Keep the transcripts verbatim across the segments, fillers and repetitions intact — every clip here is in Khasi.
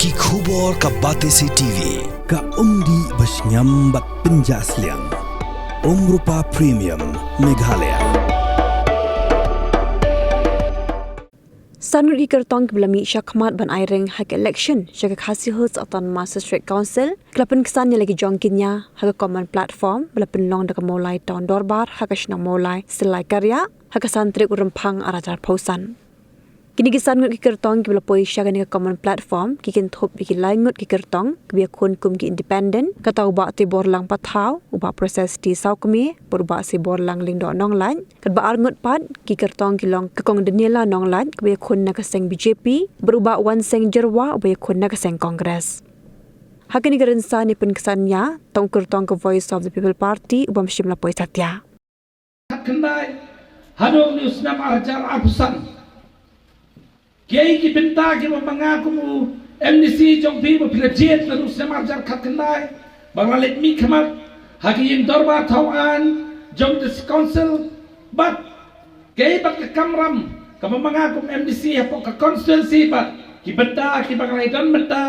Ki khubor ka Batesi T V, ka umdih ba shngiam bad pynjah sliang. Umrupa Premium, Meghalaya. San ngut ki kyrtong kiba la mih shakhmat ban aireng ha ka election sha ka Khasi Hills Autonomous District Council ki la pynksan ïa la ki jong ki nia ha ka common platform ba la pynlong da ka Mawlai Town Dorbar ha ka shnong Mawlai, Sylai Kariah, ha ka san tarik u Rymphang arhajar arphew san. Kine ki san ngut ki kyrtong kiba la poi sha kane ka common platform ki kynthup ïa ki lai ngut ki kyrtong kiba ïakhun kum ki independent, kata u Bah Tiborlang Pathaw, u Bah Proses T Sawkmie bad u Bah Siborlang Lyngdoh Nonglait. Katba ar ngut pat ki kyrtong ki long ka Kong Daniela Nonglait kaba ïakhun na ka seng B J P bad u Bah Wanseng Jyrwa uba ïakhun na ka seng Congress. Ha kane ka rynsan ïa pynksan nia, tang u kyrtong ka Voice of the People Party u bym shym la poi satia. Khatkhyndai haduh une u snem arhajar arphew san. Kiei ki bynta kiba ma nga kum u M D C jong phi ba phi la jied naduh u snem arhajar khatkhyndai ba nga la leit mihkhmat ha ki ïing dorbar thaw aiñ jong District Council, bad kiei pat ka kamram kaba ma nga kum M D C hapoh ka constituency bad ki bynta kiba nga la ïadon bynta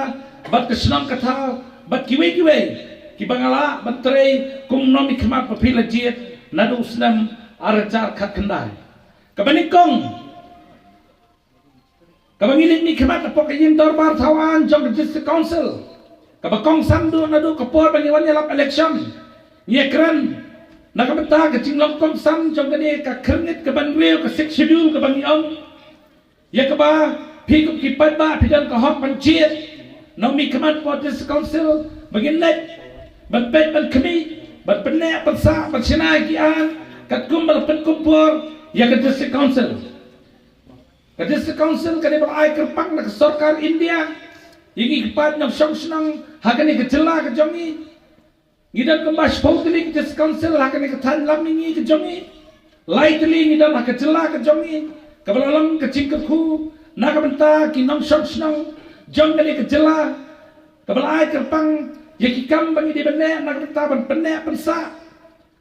bad ka shnong ka thaw bad kiwei kiwei kiba nga lah ban trei kum u nongmihkhmat ba phi la jied naduh u snem arhajar khatkhyndai. Kaba nyngkong, kaba ngi leit mihkhmat hapoh ka ïing dorbar thaw aiñ jong ka District Council, kaba kongsan duh naduh ka por ba ngi wan ïalap election, ngi ïakren na ka bynta ka jinglong kongsan jong kane ka khyrnit kaba hynriew ka Sixth Schedule kaba ngi ong ïa kaba phi kum ki paidbah phi don ka hok ban jied nongmihkhmat hapoh District Council ba ngin leit ban peit ban khmih ban pynneh pynsah ban shna ïa ki aiñ katkum ba la pynkumpor ïa ka District Council. Ka District Council ka dei ba la ai kyrpang na ka sorkar India ïa ngi ki paid nongshong shnong ha kane ka jylla ka jong ngi. Ngi don kumba shiphew tylli ki District Council ha kane ka thaiñ lam mihngi ka jong ngi. Lai tylli ngi don ha ka jylla ka jong ngi kaba la long ka jingkyrkhu na ka bynta ki nongshong shnong jong kane ka jylla, kaba la ai kyrpang ïa ki kam ba ngi dei ban leh na ka bynta ban pynneh pynsah.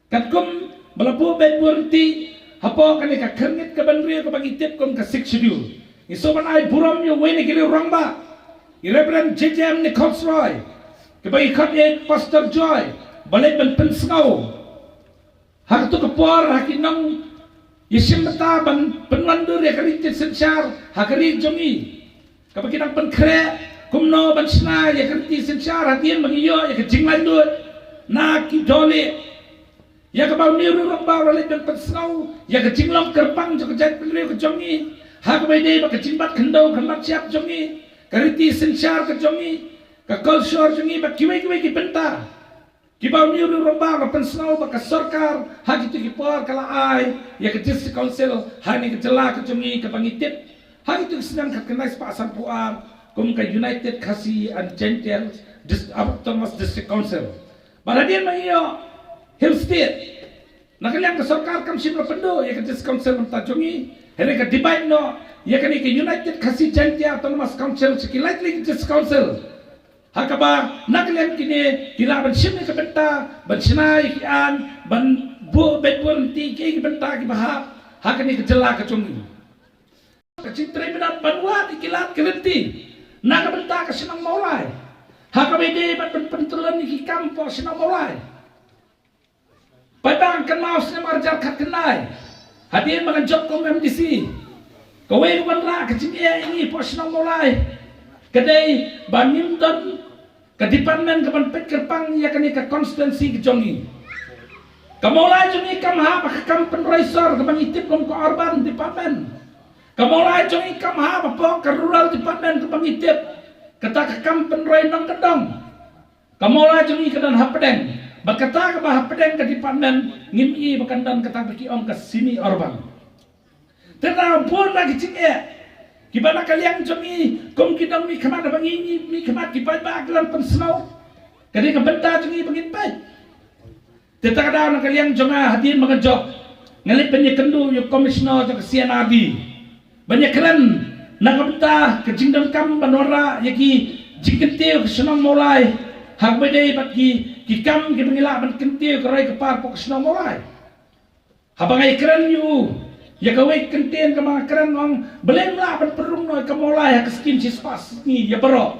Katkum ba la buh beit buh ryntih hapoh kane ka khyrnit kaba hynriew kaba ngi tip kum ka Sixth Schedule. Ngi sngewbha ban ai burom ïa uwei na ki riew rangbah, i Reverend J J M Nichols Roy, kaba ngi khot ïa i Pastor Joy, ba leit ban pynsngew ha kato ka por ha ki nongïashim bynta ban pynwandur ïa ka riti synshar ha ka ri jong ngi. Kaba ki dang pynkhreh kumno ban shna ïa ka riti synshar hadien ba ngi ïoh ïa ka jinglaitluid na ki dohlieh. Ïa kaba une u riew rangbah u la leit ban pynsngew ïa ka jinglong kyrpang jong ka jaitbynriew ka jong ngi ha kaba ïadei bad ka jingbat khyndew khynbat shyiap jong ngi, ka riti synshar ka jong ngi, ka culture jong ngi bad kiwei kiwei ki bynta kiba une u riew rangbah u la pynsngew ba ka sorkar ha kito ki por ka la ai ïa ka District Council ha kane ka jylla ka jong ngi kaba ngi tip ha kito ki snem khatkhyndai spah sanphew ar kum ka United Khasi and Jaintia Dis-, Autonomous District Council. Bad hadien ba ngi ïoh Hill State, na ka liang ka sorkar kam shym la pynduh ïa ka District Council mynta jong ngi, hynrei ka divide noh ïa kane ka United Khasi Jaintia Autonomous Council sha ki lai tylli ki District Council. Ha kaba na ka liang kine ki lah ban shim ïa ka bynta ban shna ïa ki aiñ, ban buh beit buh ryntih ïa ki bynta kiba hap ha kane ka jylla ka jong ngi. Ka jingtrei minot ban wad ïa ki lad ki lynti na ka bynta ka shnong Mawlai ha kaba ïadei bad ban pyntyllun ïa ki kam hapoh shnong Mawlai. Paidbah, kynmaw snem arhajar khatkhyndai, hadien ba ngan jop kum M D C, kawei ka wanrah ka jingeh ïa ngi hapoh shnong Mawlai ka dei ba ngim don ka department kaban peit kyrpang ïa kane ka constituency ka jong ngi. Ka Mawlai jong ngi kam hap ha ka kam pynroi sor kaba ngi tip kum ka urban department. Ka Mawlai jong ngi kam hap hapoh ka rural department kaba ngi tip, kata ka kam pynroi nongkyndong. Ka Mawlai jong ngi ka don hapdeng, bad kata kaba hapdeng ka department ngim i ba kan don kata ba ki ong ka semi urban. Te na bun na ki jingeh kiba na ka liang jong ngi kum ki nongmihkhmat, haba ngi, ngi mihkhmat ki paidbah ki la pynsngew, ka dei ka bynta jong ngi ba ngin peit. Te ta ka daw na ka liang jong nga hadien ba nga jop, nga leit ban ïakynduh ïa u Commissioner jong ka C N R D ban ïakren na ka bynta ka jingdonkam ban wanrah ïa ki jingkyntiew ka shnong Mawlai ha kaba ïadei bad ki, ki kam kiba ngi lah ban kyntiew ka roi ka par hapoh ka shnong Mawlai. Haba nga ïakren ïa u, ïa kawei ka kyntien kaba nga kren, nga ong balei ym lah ban pynrung noh ïa ka Mawlai ha ka skim shispah sngi ïa baroh.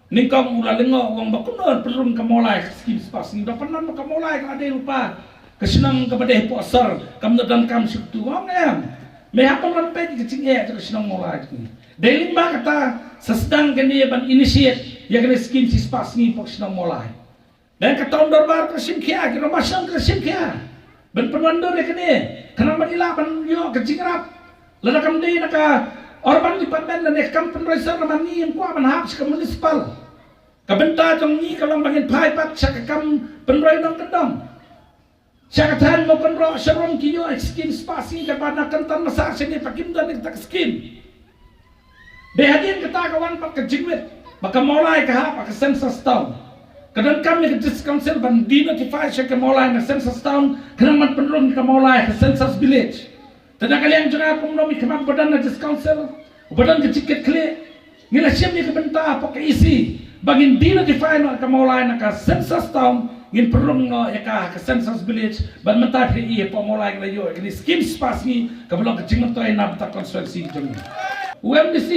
Nyngkong u la lyngngoh u ong ba kumno pynrung ka Mawlai ka skim spah sngi, ba pynban ba ka Mawlai ka la dei lypa ka shnong kaba dei hapoh sor, kam da donkam shuh tu, u ong em. Me hap ban peit ka jingeh jong ka shnong Mawlai jong ngi. Dei lyngba kata sa sdang kane ban initiate ïa kane skim shi spah sngi hapoh ka shnong Mawlai. Dang ka town dorbar ka shim khia, ki rangbah shnong ka shim khia ban pynwandur ïa kane, khnang ba ngi lah ban ïoh ka jingïarap. Lada kam dei na ka urban department lane ka kam pynroi sor, namar ngi ym kwah ban hap sha ka municipal. Ka bynta jong ngi ka long ba ngin phai pat sha ka kam pynroi nongkyndong. Sha ka thaiñ Mawkynroh sharum ki ïoh skim spah sngi, kaba na Kynton Massar shane pat kim don ïa kata ka skim. Dei hadien kata ka wan pat ka jingwit ba ka Mawlai ka hap ha ka census town. Ka donkam ïa ka District Council ban denotify sha ka Mawlai na census town, khnang ban pynrung ka Mawlai ha ka census village. Te na ka liang jong nga kum u nongmihkhmat ba don na District Council, ba don ka jingkitkhlieh, ngi la shim ïa ka bynta hapoh ka E C ba ngin denotify noh ka Mawlai na ka census town, ngin pynrung noh ïa ka ha ka census village. Bad mynta phi ïohi hapoh Mawlai ngi la ïoh ïa kane ka skim spah sngi kaba long ka jingmyntoi na bynta ka constituency jong ngi. U M D C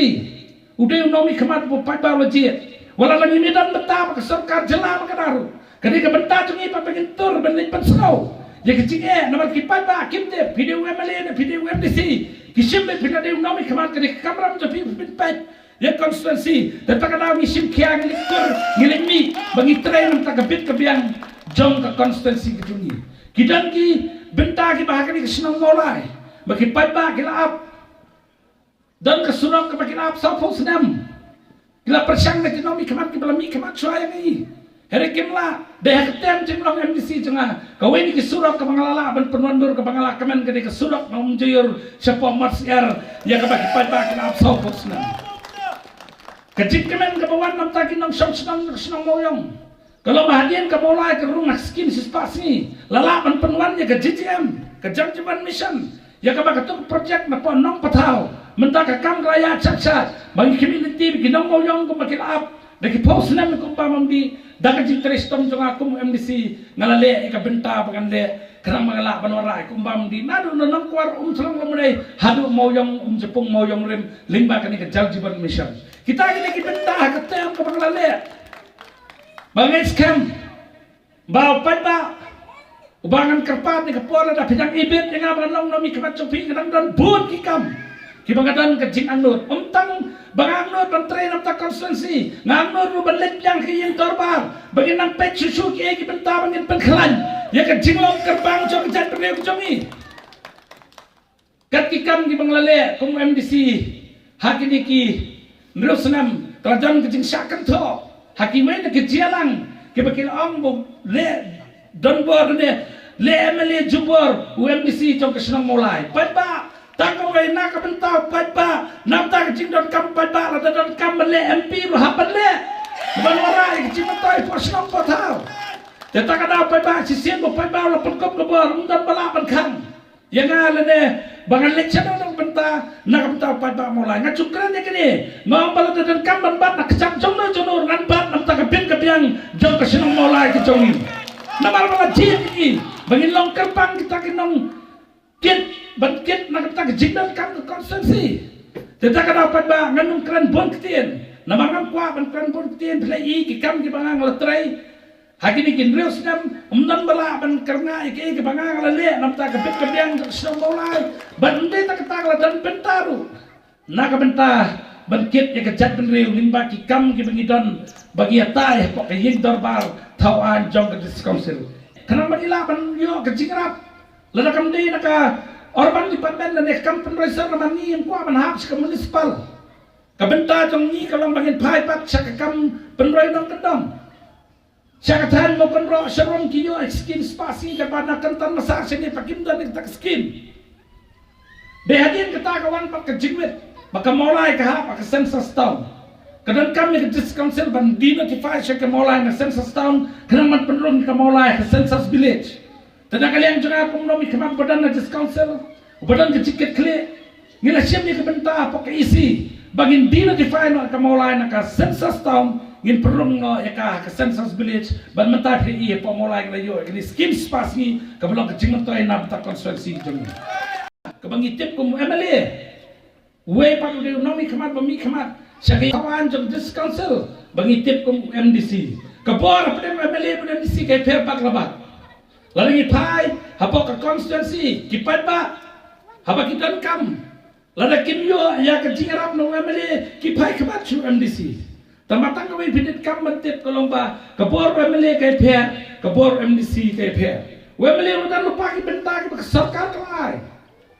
u dei u nongmihkhmat ba u paidbah u la jied. Wat la ngi mih don bynta ba ka sorkar jylla ba ka daru, ka dei ka bynta jong ngi pat ba ngin tur ban leit pynsngew ïa ka jingeh, namar ki paidbah kim tip phi dei u M L A ne phi dei u M D C. Ki shim beit phi la dei u nongmihkhmat, ka dei ka kamram jong phi ban peit ïa ka constituency. Te kata ka daw ngi shim khia, ngi leit tur, ngi leit mih ba ngi trei na bynta ka bit ka biang jong ka constituency ka jong ngi. Ki don ki bynta kiba ha kane ka shnong Mawlai ba ki paidbah ki la ap. Don ka surok kaba ki la ap sawphew snem. Ki la pyrshang na ki nongmihkhmat kiba la mihkhmat shuwa ïa ngi. Hynrei kim lah, dei ha ka tem jinglong M D C jong nga, kawei na ki surok kaba nga la lah ban pynwandur, kaba nga la kmen, ka dei ka surok na Umjaiur shapoh Mawsiar, ïa kaba ki paidbah ki la ap sawphew snem. Ka jingkmen kaba wan na bynta ki nongshong shnong, shnong Mawiong, ka long ba hadien ka Mawlai ka rung ha ka skim shi spah sngi, la lah ban pynwan ïa ka J J M, ka Jal Jeevan Mission, ïa kaba kato ka project napoh Nongpathaw mynta ka kam ka la ïaid shat shat. Ba ngi community, ba ki nong Mawiong kumba ki la ap da ki phew snem kumba ym dih, da ka jingtrei shitom jong nga kum M D C, nga la leh ïa ka bynta ba ngan leh, khnang ba nga lah ban wanrah kumba ym dih, naduh na Nongkwar, Umshlong, Lawmnei haduh Mawiong, Umjapung, Mawiong Rim, lyngba kane ka Jal Jeevan Mission. Kita kine ki bynta ha ka tem kaba nga la leh. Ba ngi skhem ba u paidbah uba ngan kyrpad ne ka por lada phi dang ibit ïa nga ba ngan long nongmihkhmat jong phi, nga dang don bun ki kam kiba nga don ka jingangnud. Ym tang ba nga angnud ban trei na bynta constituency, nga angnud ruh ban leit biang ha ka ïing dorbar ba ngin nang peit shuh shuh kiei ki bynta ba ngin pynkhlaiñ ïa ka jinglong kyrpang jong ka jaitbynriew ka jong ngi. Kat ki kam kiba nga la leh kum M D C ha kine ki hynriew snem, ka la don ka jingshah kynthoh ha kiwei na ki jingïalang kiba ki la ong ba leh donbor ne leh M L A jumbor u M D C jong ka shnong Mawlai. Paidbah, tang kawei, na ka bynta u paidbah, na bynta ka jingdonkam paidbah, lada donkam ban leh M P ruh hap ban leh, ban wanrah ïa ka jingmyntoi hapoh shnong hapoh thaw. Te kata ka daw paidbah, shisien ba paidbah u la pynkup ka bor, ym don ba lah ban khang ïa nga lane ba ngan leit sha na ka bynta, na ka bynta u paidbah Mawlai. Nga ju kren ïa kine, nga ong ba lada donkam ban bat na ka jam jong no jong no ruh ngan bat na bynta ka bit ka biang jong ka shnong Mawlai ka jong ngi. Namar ba nga jied ïa ngi ba ngin long kyrpang kita ki nongkit, ban kit na ka bynta ka jingdonkam ka constituency. Te kata ka daw paidbah, ngan ym kren bun ktien, namar ngam kwah ban kren bun ktien, phi la i ki kam kiba nga nga la trei ha kine ki hynriew snem, ym don ba lah ban kyrngah ïa kiei kiba nga nga la leh na bynta ka bit ka biang jong ka shnong Mawlai. Bad ym dei tang kata, ka la don bynta ruh na ka bynta ban kit ïa ka jaitbynriew lyngba ki kam kiba ngi don ba ngi ïatai hapoh ka ïing dorbar thaw aiñ jong ka District Council, khnang ba ngi lah ban ïoh ka jingïarap. Lada kam dei na ka urban department lane ka kam pynroi sor, namar ngi ym kwah ban hap sha ka municipal. Ka bynta jong ngi ka long ba ngin phai pat sha ka kam pynroi nongkyndong. Sha ka thaiñ Mawkynroh sharum ki ïoh skim spah sngi, kaba na Kynton Massar shane pat kim don ïa kata ka skim. Dei hadien kata ka wan pat ka jingwit ba ka Mawlai ka hap ha ka census town. Ka donkam ïa ka District Council ban denotify sha ka Mawlai na census town, khnang ban pynrung ka Mawlai ha ka census village. Te na ka liang jong nga kum u nongmihkhmat ba don na District Council, ba don ka jingkitkhlieh, ngi la shim ïa ka bynta hapoh ka E C ba ngin denotify noh ka Mawlai na ka census town, ngin pynrung noh ïa ka ha ka census village. Bad mynta phi ïohi hapoh Mawlai ngi la ïoh ïa kane ka skim spah sngi kaba long ka jingmyntoi na bynta constituency jong ngi. Kaba ngi tip kum M L A, uwei pat u dei u nongmihkhmat ba mihkhmat sha ka ïing thaw aiñ jong District Council. ba ngi tip kum M D C. Ka bor hapdeng M L A bad M D C ka pher bak la bak. Lada ngi phai hapoh ka constituency, ki paidbah haba ki donkam, lada kim ïoh ïa ka jingïarap na u M L A, ki phai khmat sha u M D C. Tangba tang kawei phi donkam ban tip ka long ba ka bor M L A ka pher, ka bor M D C ka pher. U M L A u don lypa ki bynta kiba ka sorkar ka la ai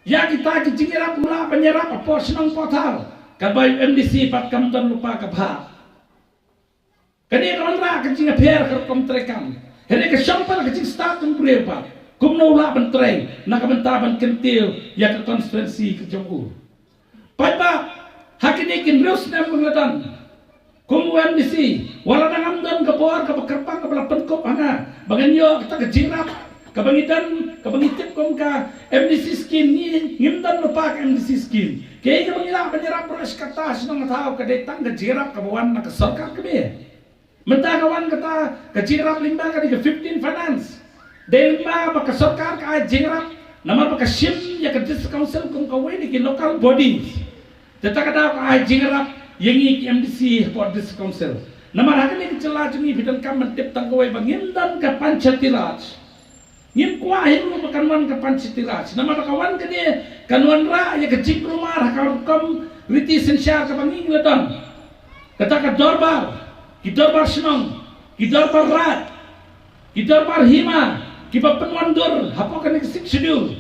ïa kita ki jingïarap, u lah ban ïarap hapoh shnong hapoh thaw, katba u M D C pat kam don lypa kaba. Kane ka wanrah ka jingïapher ka rukom treikam. Hynrei ka shong pat ka jingstad jong u briew pat, kumno u lah ban trei na ka bynta ban kyntiew ïa ka constituency ka jong u. Paidbah, ha kine ki hynriew snem ba ngi la don kum u M D C, wat la dang ngam don ka bor kaba kyrpang kaba la pynkup ha nga ba ngan ïoh kata ka jingïarap kaba ngi don, kaba ngi tip kum ka M D C scheme. Ngi, ngim don lypa ka M D C scheme. Kaei kaba ngi lah ban ïarap baroh shi katta shnong thaw ka dei tang ka jingïarap kaba wan na ka sorkar kmie. Mynta ka wan kata ka jingïarap lyngba kane ka fifteen finance. Dei lyngba ba ka sorkar ka ai jingïarap namar ba ka shim ïa ka district council kum kawei na ki local bodies. Te kata ka daw ka ai jingïarap ïa ngi ki M D C hapoh district council. Namar ha kane ka jylla jong ngi phi donkam ban tip tang kawei ba ngim don ka Panchayati Raj. Ngim kwah hi ruh ba kan wan ka Panchayati Raj. Namar ba ka wan kane kan wanrah ïa ka jingkulmar ha ka rukom riti synshar kaba ngi la don. Kata ka dorbar, ki dorbar shnong, ki dorbar raid, ki dorbar hima, kiba pynwandur hapoh kane ka Sixth Schedule.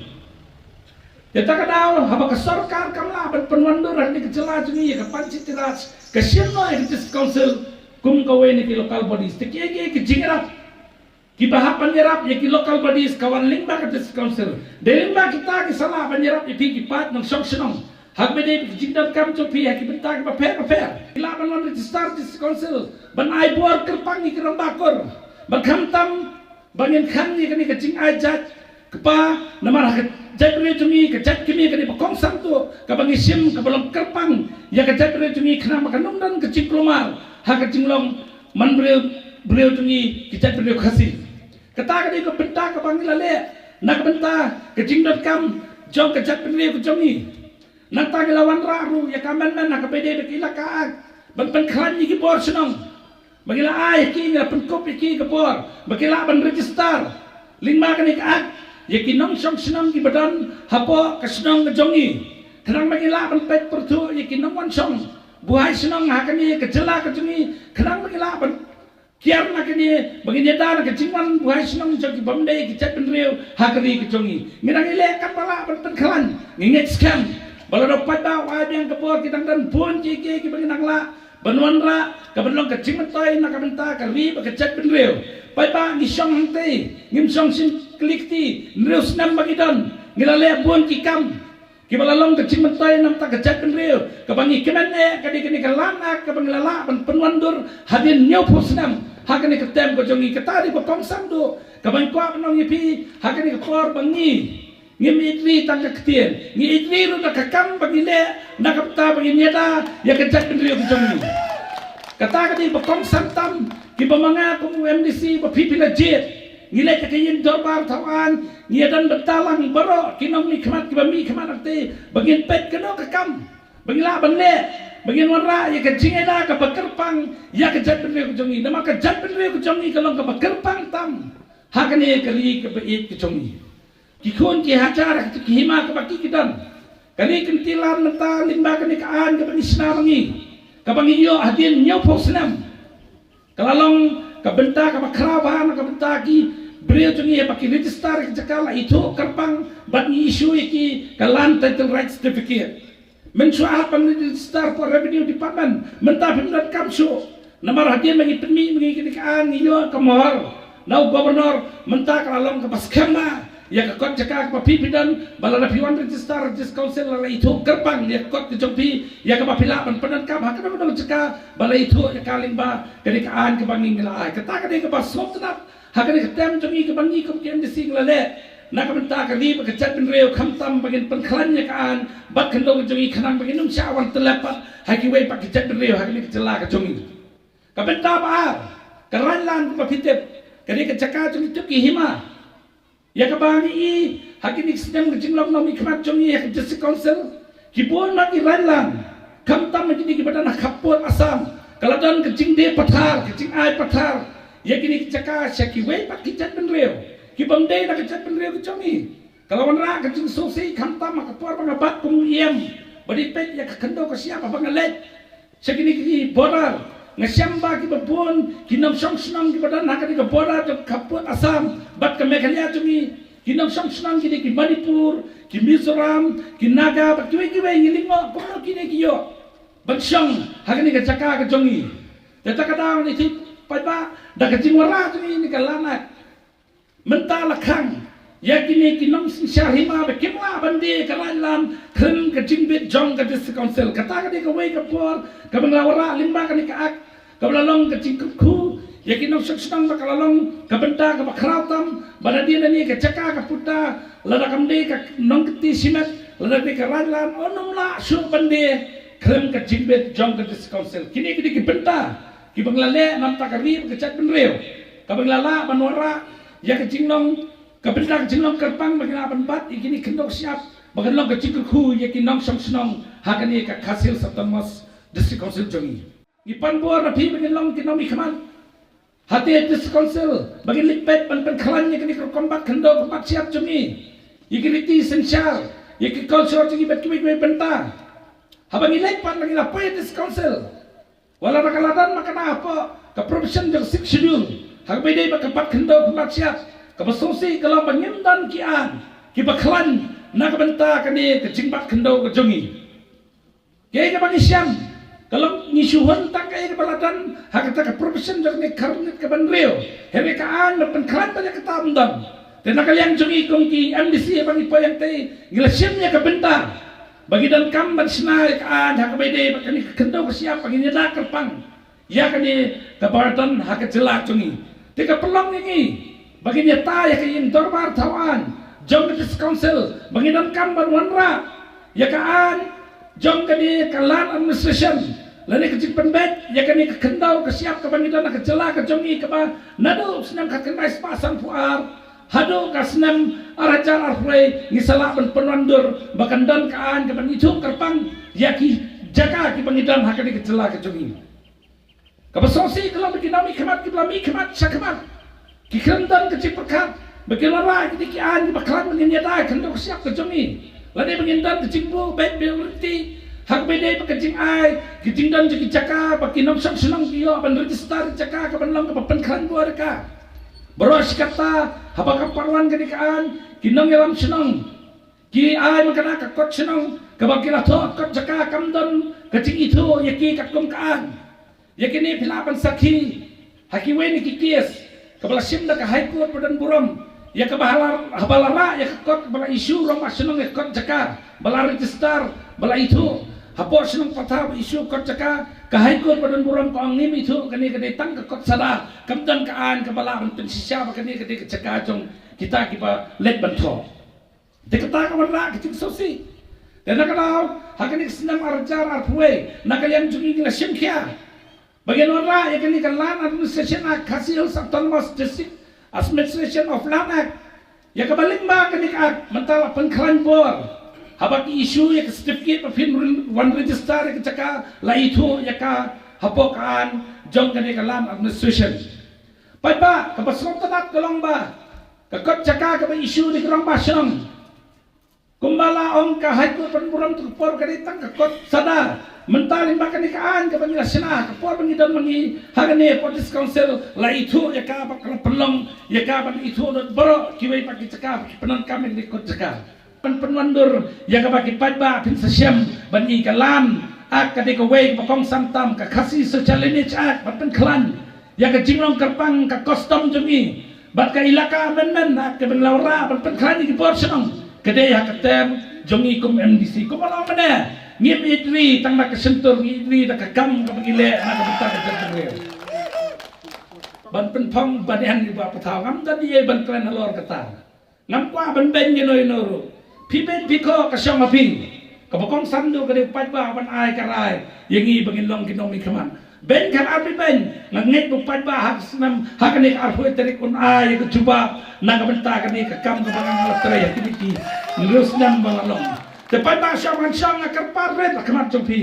Te kata ka daw haba ka sorkar kam lah ban pynwandur ha kane ka jylla jong ngi ïa ka Panchayati Raj, ka shim noh ïa ka district council kum kawei na ki local bodies. Te kiei kiei ki jingïarap kiba hap ban ïarap ïa ki local bodies ka wan lyngba ka district council. Dei lyngba kita ki sa lah ban ïarap ïa phi ki paid nongshong shnong ha kaba dei ki jingdonkam jong phi ha ki bynta kiba pher bapher. Ki lah ban wan register district council ban ai bor kyrpang ïa ki rangbah kur, ban khamtam ba ngin khang ïa kane ka jingai jait kpa, namar ha ka jaitbynriew jong ngi, ka jait kmie ka dei ba kongsan tuh kaba ngi shim kaba long kyrpang ïa ka jaitbynriew jong ngi khnang ba kan ym don ka jingkulmar ha ka jinglong man briew, briew jong ngi ki jaitbynriew Khasi. Kata ka dei ka bynta kaba ngi la leh na ka bynta ka jingdonkam jong ka jaitbynriew ka jong ngi. Nangta ngi la wanrah ruh ïa ka amendment ha kaba dei da ka Elaka Act ban pynkhlaiñ ïa ki bor shnong. Ba ngi la ai ïa ki, ngi la pynkup ïa ki ka bor ba ki lah ban register lyngba kane ka Act ïa ki nongshong shnong kiba don hapoh ka shnong ka jong ngi. Khnang ba ngi lah ban peit pyrthuh ïa ki nongwan shong buhai shnong ha kane ka jylla ka jong ngi, khnang ba ngi lah ban kiar na kane ba ngin ïada na ka jingwan buhai shnong jong ki bym dei ki jaitbynriew ha ka ri ka jong ngi. Ngi dang ïaleh katba lah ban pynkhlaiñ. Ngi ngeit skhem ba lada u paidbah u ai biang ka bor, ki dang don bun kiei kiei kiba ngi dang lah ban wanrah kaban long ka jingmyntoi na ka bynta ka ri bad ka jaitbynriew. Paidbah, ngi shong hangtei, ngim shong shim kli kti. Hynriew snem ba ngi don, ngi la leh bun ki kam kiba la long ka jingmyntoi na ka bynta ka jaitbynriew. Kaba ngi kmen eh ka dei kane ka Land Act kaba ngi la lah ban pynwandur hadien hynñiewphew snem ha kane ka term ka jong ngi. Kata dei ba kongsan duh kaba ngi kwah ban ong ïa phi ha kane ka por ba ngi ngim ïeit ri tang ka ktien, ngi ïeit ri ruh da ka kam ba ngi leh na ka bynta ba ngin ïada ïa ka jaitbynriew ka jong ngi. Kata ka dei ba kongsan tam kiba ma nga kum u M D C ba phi phi la jied. Ngi leit ha ka ïing dorbar thaw aiñ, ngi ïadon bynta lang baroh ki nongmihkhmat kiba mihkhmat hangtei ba ngin peit kano ka kam ba ngi lah ban leh ba ngin wanrah ïa ka jingïada kaba kyrpang ïa ka jaitbynriew ka jong ngi. Namar ka jaitbynriew ka jong ngi ka long kaba kyrpang tam ha kane ka ri kaba ïeit ka jong ngi. Ki khun ki hajar ha ki hima kaba ki ki don. Ka ri ka kynti lan mynta lyngba kane ka aiñ kaba ngi shna ma ngi, kaba ngi ïoh hadien hynñiewphew snem. Ka la long ka bynta kaba khraw bha na ka bynta ki briew jong ngi ba ki register ïa ki jaka, la ithuh kyrpang bad ngi issue ïa ki ka Land Title Right Certificate. Mynshuwa hap ban register hapoh Revenue Department, mynta phim donkam shuh. Namar hadien ba ngi pynmih ma ngi kane ka aiñ, ngi ïoh ka mohor na u Governor, mynta ka la long kaba skhem bha ïa ka kot jaka kaba phi phi don, ba lada phi wan register ha District Council la la ithuh kyrpang ïa ka kot ka jong phi ïa kaba phi lah ban pyndonkam ha kano kano ka jaka ba la ithuh ïa ka lyngba kane ka aiñ kaba ngi la ai. Kata ka dei kaba sngewtynnat ha kane ka term jong ngi kaba ngi kum ki M D C ngi la leh na ka bynta ka ri bad ka jaitbynriew, khamtam ba ngin pynkhlaiñ ïa ka aiñ bad khyndew ka jong ngi khnang ba ngin ym shah wan tyllep pat ha kiwei pat ki jaitbynriew ha kane ka jylla ka jong ngi. Ka bynta ba ar, ka Raitlan kaba phi tip, ka dei ka jaka jong ngi tip ki hima. Ïa kaba ngi i ha kine ki snem ka jinglong nongmihkhmat jong ngi ha ka District Council, ki bun na ki Raitlan, khamtam na kine kiba don ha khappud Assam, Ka la don ka jingdie pathar, ka jingai pathar ïa kine ki jaka sha kiwei pat ki jaitbynriew ki bym dei na ka jaitbynriew ka jong ngi. Ka la wanrah ka jingsngewsih khamtam ha ka por ba nga bat kum u ïem, ba dei peit ïa ka khyndew ka shyiap haba nga leit sha kine ki border. Nga shem ba kiba bun ki nongshong shnong kiba don ha kane ka border jong khappud Assam bad ka Meghalaya jong ngi, ki nongshong shnong ki dei ki Manipur, ki Mizoram, ki Naga bad kiwei kiwei. Ngi lyngngoh kumno kine ki ïoh ban shong ha kane ka jaka ka jong ngi. Te ta ka daw ngi thik paidbah, da ka jingwanrah jong ngi ïa kane ka Land Act, mynta la khang ïa kine ki nongsynshar hima ba kim lah ban die ka raid land khlem ka jingbit jong ka District Council. Kata ka dei kawei ka por kaba nga la wanrah lyngba kane ka Act, kaba la long ka jingkyrkhu ïa ki nongshong shnong, ba ka la long ka bynta kaba khraw tam ba lada die na kane ka jaka ka puta, lada kam dei ka nongkynti shimet, lada dei ka raid land, un ym lah shuh ban die khlem ka jingbit jong ka District Council. Kine ki dei ki bynta kiba ngi la leh na ka bynta ka ri bad ka jaitbynriew, kaba ngi la lah ban wanrah ïa ka jinglong, ka bynta ka jinglong kyrpang ba ngi lah ban bat ïa kine ki khyndew shyiap, ba kan long ka jingkyrkhu ïa ki nongshong shnong ha kane ka Khasi Hills Autonomous District Council jong ngi. Ngi pan bor na phi ba ngin long ki nongmihkhmat ha kane ka District Council, ba ngin leit beit ban pynkhlaiñ ïa kane ka rukom bat khyndew, rukom bat shyiap jong ngi, ïa ki riti synshar, ïa ki culture jong ngi bad kiwei kiwei bynta. Haba ngi leit pat, ba ngi la poi ha District Council, wat la ba ka la don ma ka na hapoh ka provision jong ka Sixth Schedule ha kaba ïadei bad ka bat khyndew, ka bat shyiap, kaba sngewsih ka long ba ngim don ki aiñ kiba khlaiñ na ka bynta kane ka jingbat khyndew ka jong ngi. Kaei kaba ngi shem ka long ngi shu hun tang kaei kaba la don ha kata ka provision jong kane ka khyrnit kaba hynriew. Hynrei ka aiñ ban pynkhlaiñ pat ïa kata ym don. Te na ka liang jong ngi kum ki M D C, haba ngi poi hangtei, ngi la shim ïa ka bynta ba ngi donkam ban shna ïa ka aiñ ha kaba ïadei bad kane ka khyndew ka shyiap, ba ngin ïada kyrpang ïa kane kaba don ha ka jylla jong ngi. Te ka pynlong ïa ngi ba ngin ïatai ïa ka ïing dorbar thaw aiñ jong ka District Council, ba ngi donkam ban wanrah ïa ka aiñ jong kane ka Land Administration, lane ka jingpynbeit ïa kane ka khyndew ka shyiap kaba ngi don ha ka jylla ka jong ngi, kaba naduh u snem khatkhyndai spah sanphew ar haduh ka snem ar hajar arphew wei, ngi sa lah ban pynwandur ba kan don ka aiñ kaban ithuh kyrpang ïa ki jaka kiba ngi don ha kane ka jylla ka jong ngi. Kaba sngewsih ka long ba ki nongmihkhmat kiba la mihkhmat shakhmat, ki khlem don ka jingpyrkhat ba kin wanrah ïa kine ki aiñ kiba khlaiñ ba ngin ïada ïa ka khyndew ka shyiap ka jong ngi, lane ba ngin don ka jingbuh beit buh riti ha kaba ïadei bad ka jingai, ka jingdon jong ki jaka, ba ki nongshong shnong ki ïoh ban register jaka kaban long kaba pynkhlaiñ bor ïa ka. Baroh shi katta, haba ka pan wan kane ka aiñ, ki nongïalam shnong ki ai ma kane ka kot shnong kaba ki la thoh kot jaka, kam don ka jingithuh ïa ki katkum ka aiñ. Ïa kine phi lah ban sakhi ha kiwei na ki case kaba la shim da ka High Court ba don burom, ïa kaba ha la, haba la rah ïa ka kot, ba la issue rangbah shnong ïa ka kot jaka, ba la register, ba la ithuh hapoh shnong Pathaw, ba issue kot jaka, ka High Court ba don burom ka ong ngim ithuh, kane ka dei tang ka kot sada, kam don ka aiñ kaba lah ban pynshisha ba kane ka dei ka jaka jong kita kiba leit ban thoh. Te kata ka wanrah ka jingsngewsih. Te na ka daw ha kane ka snem ar hajar arphew wei, na ka liang jong ngi ngi la shim khia ba ngin wanrah ïa kane ka Land Administration Act, Khasi Hills Autonomous District Administration of Land Act, ïa kaba lyngba kane ka Act mynta la pynkhlaiñ bor haba ki issue ïa ka certificate ba phin wan register ïa ka jaka, la ithuh ïa ka hapoh ka aiñ jong kane ka Land Administration. Paidbah, kaba sngewtynnat ka long ba ka kot jaka kaba issue da ki rangbah shnong, kumba la ong ka High Court ban burom, tu ka por ka dei tang ka kot sada. Mynta lyngba kane ka aiñ kaba ngi la shna, ka por ba ngi don ma ngi ha kane hapoh District Council, la ithuh ïa ka, ba ka la pynlong ïa ka ban ithuh lut baroh kiwei pat ki jaka ba ki pyndonkam ïa kane ka kot jaka. Ban pynwandur ïa kaba ki paidbah phin sa shem ban i ka Land Act, ka dei kawei kaba kongsan tam, ka Khasi Social Lineage Act, ban pynkhlaiñ ïa ka jinglong kyrpang ka custom jong ngi bad ka Elaka Amendment Act kaba ngi la wanrah ban pynkhlaiñ ïa ki bor shnong, ka dei ha ka term jong ngi kum M D C. Kumba la ong mynne, ngim ïeit ri tang da ka shyntur, ngi ïeit ri da ka kam kaba ngi leh na ka bynta ka jaitbynriew. Ban pynphong ban ïeng ïa u Bah Pathaw, ngam don ei ei ban kren halor kata. Ngam kwah ban beiñ ïano ïano ruh. Phi beiñ phi khoh, ka shong ha phi. Kaba kongsan duh ka dei u paidbah ban ai ka rai ïa ngi ba ngin long ki nongmihkhmat. Beiñ khadar phi beiñ, nga ngeit ba u paidbah ha ka snem, ha kane ka arphew tarik un ai ïa ka jubab na ka bynta kane ka kam kaba nga la trei ha kine ki hynriew snem ba nga long. Te paidbah shong, ngan shong, nga kyrpad rit ha khmat jong phi.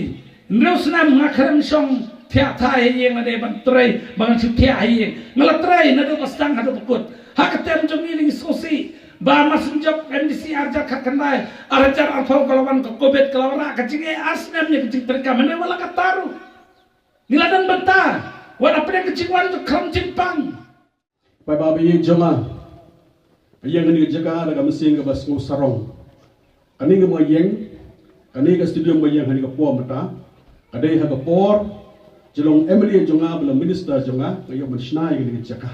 Hynriew snem nga khlem shong Thiah thai ha ïing lane ban trei, ban shu thiah ha ïing. Nga la trei naduh ba sdang haduh ba kut. Ha ka term jong ngi ngi sngewsih ba mar shu jop M D C arhajar khatkhyndai, arhajar arphew ka la wan ka covid, ka la wanrah ka jingeh ar snem ïa ka jingtrei kam, hynrei wat la katta ruh ngi la don bynta. Wat hapdeng ka jingwan jong ka khlam jingpang. Paidbah ba ïeit jong nga, nga ïeng ha kane ka jaka da ka mynsiem kaba sngewsarong. Kane ka ba ïeng, kane ka stadium ba ïeng ha kane ka por mynta, ka dei ha ka por jong u M L A jong nga bad u minister jong nga, nga ïoh ban shna ïa kane ka jaka.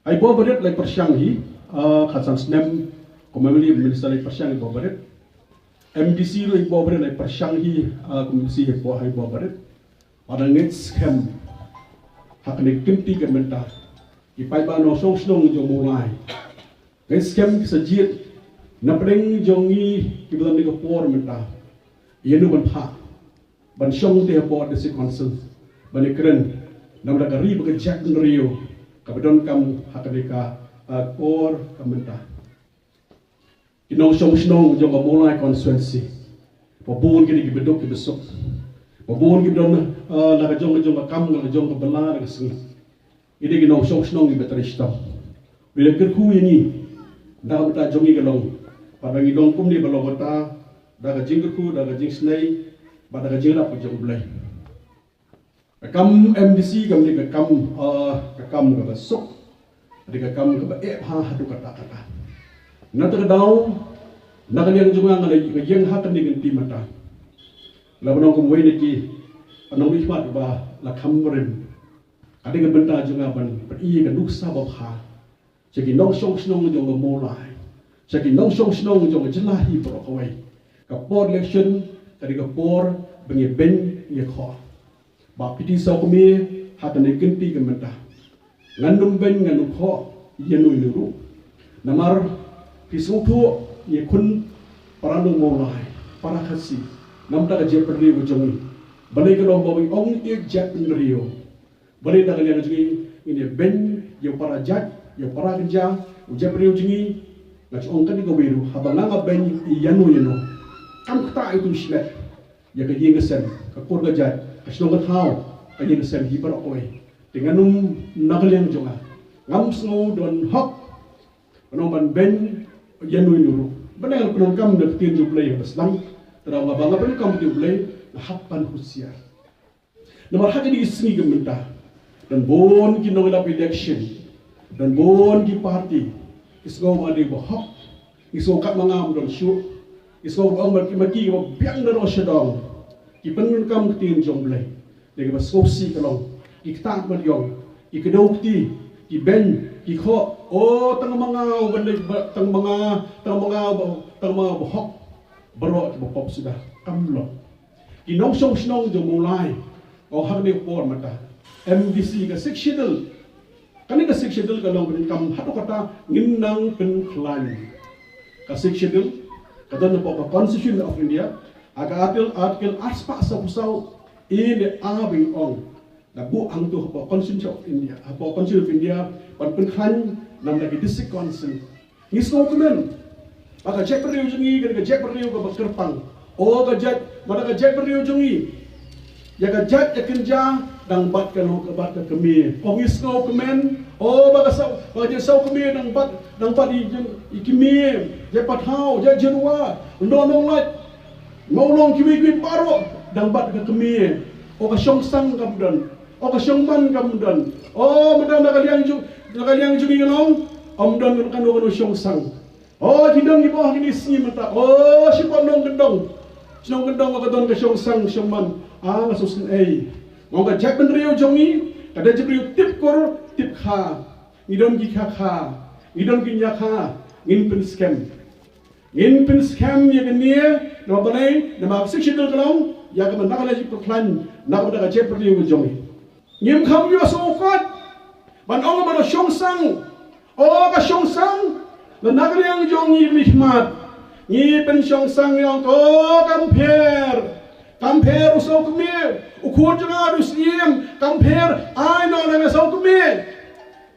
Ha i bor barit la i pyrshang hi, ah, khatsan snem kum u M L A, minister, la i pyrshang ha i bor barit. M D C ruh ha i bor barit la i pyrshang hi, ah, kum u M D C ha i bor, ha i bor barit. Bad nga ngeit skhem ha kane ka kynti ka mynta, ki paidbah nongshong shnong jong Mawlai, nga ngeit skhem ki sa jied na pdeng jong ngi kiba don ha kane ka por mynta, ïa no ban phah, ban shong te hapoh District Council, ban ïakren namar ka ri bad ka jaitbynriew kaba donkam ha kane ka, ah, por ka mynta. Ki nongshong shnong jong ka Mawlai constituency, ba bun ki dei kiba duk kiba suk, ba bun kiba don, eh, la ka jong ka jong ka kam, la ka jong ka bylla, la ka sngi. Ki dei ki nongshong shnong kiba trei shitom. Ki la kyrkhu ïa ngi, da ka bynta jong ngi ka long, bad ba ngi long kumne ba long kata da ka jingkyrkhu, da ka jingsnei bad da ka jingïarap ka jong U Blei. Ka kam M D C kam dei ka kam, ah, ka kam kaba suk, dei ka kam kaba eh bha haduh katta katta. Na kata ka daw, na ka liang jong nga, nga la, nga ïeng ha kane ka kynti mynta, la ban ong kum uwei na ki nongmihkhmat ba la kham rim. Ka dei ka bynta jong nga ban pyni ka nuksa babha sha ki nongshong shnong jong ka Mawlai, sha ki nongshong shnong jong ka jylla hi baroh kawei. Ka por election ka dei ka por ba ngi beiñ ngi khoh. Ba phi tip, sawkmie, ha kane ka kynti ka mynta, ngan ym beiñ ngan ym khoh ïa no ïa no ruh. Namar phi sngewthuh, ngi khun para nong Mawlai, para Khasi, namar ka jaitbynriew ka jong ngi. Balei ka long ba ngi ong ïa jaitbynriew? Balei da ka liang jong ngi ngin ïa beiñ ïa u para jait, ïa u para kynja, u jaitbynriew jong ngi? Nga shu ong kane kawei ruh, haba nga nga beiñ ïa no ïa no, kam kata ïa utu u shimet, ïa ka ïing ka sem, ka kur ka jait, ka shnong ka thaw, ka ïing ka sem hi baroh kawei. Te ngan ym, na ka liang jong nga, ngam sngew don hok ban ong ban beiñ ïa no ïa no ruh. Ban ong pyndonkam na ka ktien jong U Blei haba sdang. Te da nga ba nga pyndonkam ka ktien U Blei, nga hap ban husiar. Namar ha kine ki sngi ki mynta, don bun ki nongïalap election, don bun ki party, ki sngew ba dei ba hok, ki sngew kat ma nga ym don shuh, ki sngew ba ong ba ki, ma ki kiba biang na ro sha dong, ki pyndonkam ka ktien jong U Blei. Dei kaba sngewsih ka long, ki ktah maliang, ki kdew kti, ki beiñ, ki khoh, o, tang ma nga u ban dei ba, tang ma nga, tang ma nga ba, tang ma nga ba hok baroh kiba pop suda. Kam long. Ki nongshong shnong jong Mawlai, o, ha kane ka por mynta, M D C, ka Sixth Schedule. Kane ka Sixth Schedule ka long pyndonkam haduh katta ngin nang pynkhlaiñ. Ka Sixth Schedule ka don hapoh ka Constitution of India, ha ka Article, Article arspah sawphew saw A ne A ba ong, da buh hangto hapoh Constitution of India, hapoh Constitution of India, ban pynkhlaiñ namar ki District Council. Ngi sngewkmen ba ka jaitbynriew jong ngi ka dei ka jaitbynriew kaba kyrpang. O ka jait, ba da ka jaitbynriew jong ngi, ïa ka jait ïa kynja dang bat ka, ka bat ka kmie. O ngi sngewkmen, o ba ka saw, ba ka jait saw kmie dang bat, dang bat i, i kmie, jait pathaw, jait jyrwa, nong nonglait, mawlong, kiwei kiwei baroh dang bat ka kmie. O ka shongsang kam don. O ka shongman kam don. O mynta na ka liang jong, na ka liang jong ngi ka long, ym don kano kano shongsang. O ki don kiba ha kine ki sngi mynta, o shibun nongkyndong, shi nongkyndong ka don ka shongsang shongman. Ah, nga sngewsynei. Nga ong ka jaitbynriew jong ngi ka dei jaitbynriew tip kur tip kha. Ngi don ki kha kha, ngi don ki ñiah kha, ngin pynskhem. Ngin pynskhem ïa kane, namar balei, namar ka Sixth Schedule ka long ïa kaba na ka liang jingpynkhlaiñ na ka bynta ka jaitbynriew ka jong ngi. Ngim kham ïoh sngewkot ban ong ba la shongsang. O ka shongsang, la na ka liang jong ngi mihkhmat, ngi pynshongsang, ngi ong, o, kam pher, kam pher u sawkmie, u khun jong nga u syiem, kam pher, ai noh na nga sawkmie.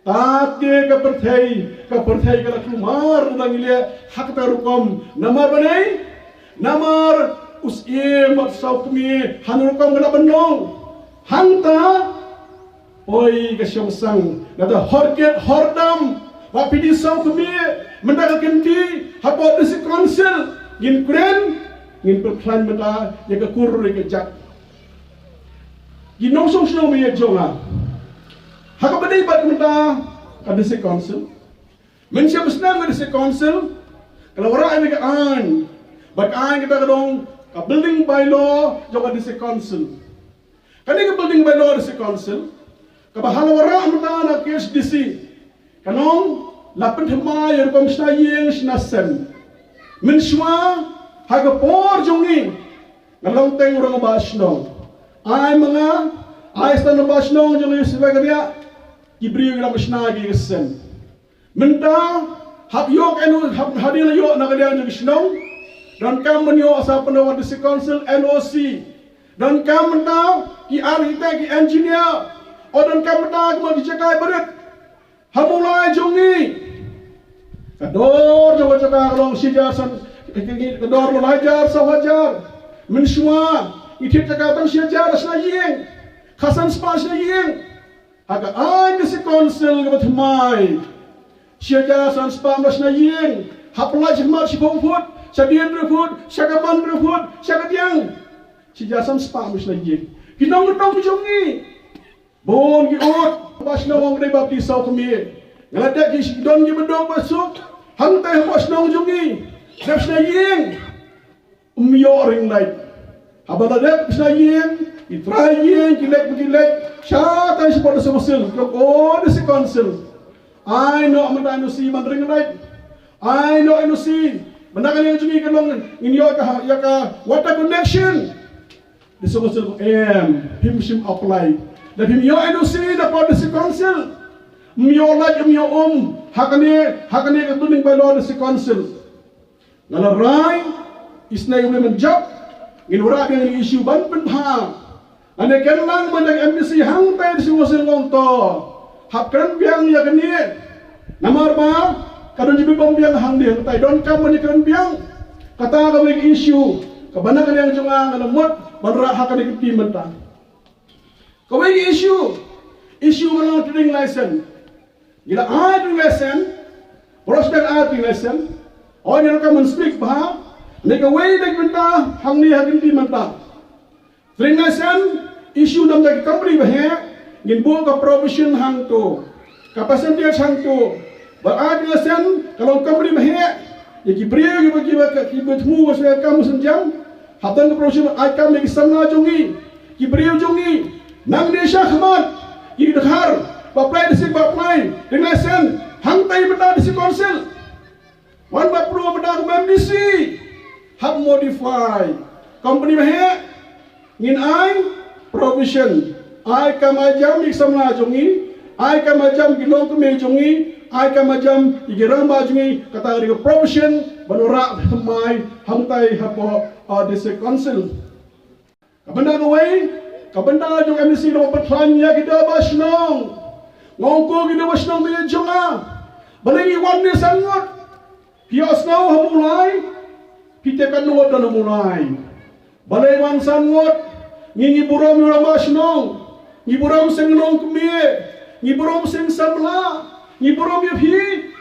Tat ke ka pyrthei, ka pyrthei ka la kulmar na ngi leh ha kata rukom. Namar balei? Namar u syiem bad sawkmie, hano rukom ka la ban long? Hangta poi ka shong sang, nata hor khet hor dam, ba phi dei saw kmie, mynta ka kynti hapoh District Council ngin kren, ngin pyrkhlaiñ mynta ïa ka kur ïa ka jait. Ki nongshong shnong ba ïeit jong nga, ha kaba dei bad mynta ka District Council, mynshem ba sdang ka District Council ka la wanrah ïa ka aiñ, bad ka aiñ kata ka long ka Building Bylaw jong ka District Council. Kane ka Building Bylaw District Council kaba ha la wanrah mynta na K H D C, ka long la pynthymmai ïa rukom shna ïing shna sem. Mynshuwa ha ka por jong ngi, nga long teng u rangbah shnong. Ai ma nga, ai stan rangbah shnong jong ngi, shuwa ka ria ki briew ki la shna ki sem. Mynta hap ïoh N O C, hap hadien la ïoh na ka liang jong ki shnong, donkam ban ïoh sa pyndonkam District Council N O C. Donkam mynta ki architect, ki engineer, o donkam mynta ki mon ki jaka barit. Ha Mawlai jong ngi, ka dor jong ka jaka ka long shi hajar san, ka dor long hajar saw hajar. Mynshuwa ngi thied jaka tang shi hajar shna ïing, khatsan spah shna ïing. Ha ka aiñ District Council kaba thymmai, shi hajar san spah mla shna ïing. Hap lai shi khmat shiphew phut, shadien hynriew phut, sha ka ban hynriew phut, sha ka diang, shi hajar san spah mla shna ïing. Ki nongkyndong jong ngi, bun ki ud ba shnong, ong dei ba phi dei saw kmie. Nga la dep ki don ki ba duk ba suk hangtai hapoh shnong jong ngi, dep shna ïing. Ym ïoh ring light. Haba la dep shna ïing, ki trai ïing, ki leit, ki leit shatai shapoh District Council, ki ong, o District Council, ai noh mynta N O C ban ring light. Ai noh N O C ban na ka liang jong ngi ka long ngin ïoh ka, ïa ka water connection. District Council, em, phim shym apply. Da phim ïoh N O C na ka District Council, ym ïoh light, ym ïoh um ha kane, ha kane ka Building Bylaw District Council. Nga la rai, isynei u mynjat, ngin wanrah biang ïa ki issue ban pynbha. Nga ne ken lang ban dang M D C hangtai District Council, ngong to, hap kren biang ïa kane. Namar ba ka don jingpynbam biang hangne hangtai, donkam ban ïa kren biang. Kata kawei ka issue kaba na ka liang jong nga nga la mut ban rah ha kane ka kti mynta. Kawei ka issue, issue ka long trading license. Ngi la ai trading license, baroh shi ai trading license. Oi, ngi la ka mon speak bha. Ne kawei da ki bynta hangne ha kine ki bynta. Trading license issue namar da ki company ba heh, ngin buh ka provision hangto, ka percentage hangto. Ba ai trading license ka long company ba heh, ïa ki briew kiba, kiba, kiba thmu ba shu ïa kam shu jam. Hap don ka provision ai kam ïa ki samla jong ngi, ki briew jong ngi. Nangne shakhmat ki dkhar ba apply district, ba apply trading license hangtai mynta District Council. Wan ba pynlong mynta kum M D C, hap modify. Company ba heh, ngin ai provision, ai kam ai jam ïa ki samla jong ngi, ai kam ai jam ïa ki longkmie jong ngi, ai kam ai jam ïa ki rangbah jong ngi. Kata ka dei ka provision ban wanrah thymmai hangtai hapoh, ah, District Council. Ka bynta kawei, ka bynta jong M D C, ngan pynthikna ïa ki dorbar shnong. Nga ong ko ki dorbar shnong ba ïeit jong nga, balei ngi wan ne san ngut? Phi ïohsngew ha Mawlai, phi tip katno ngut don ha Mawlai. Balei wan san ngut? Ngi, ngi burom ïa u rangbah shnong, ngi burom seng longkmie, ngi burom seng samla, ngi burom ïa phi,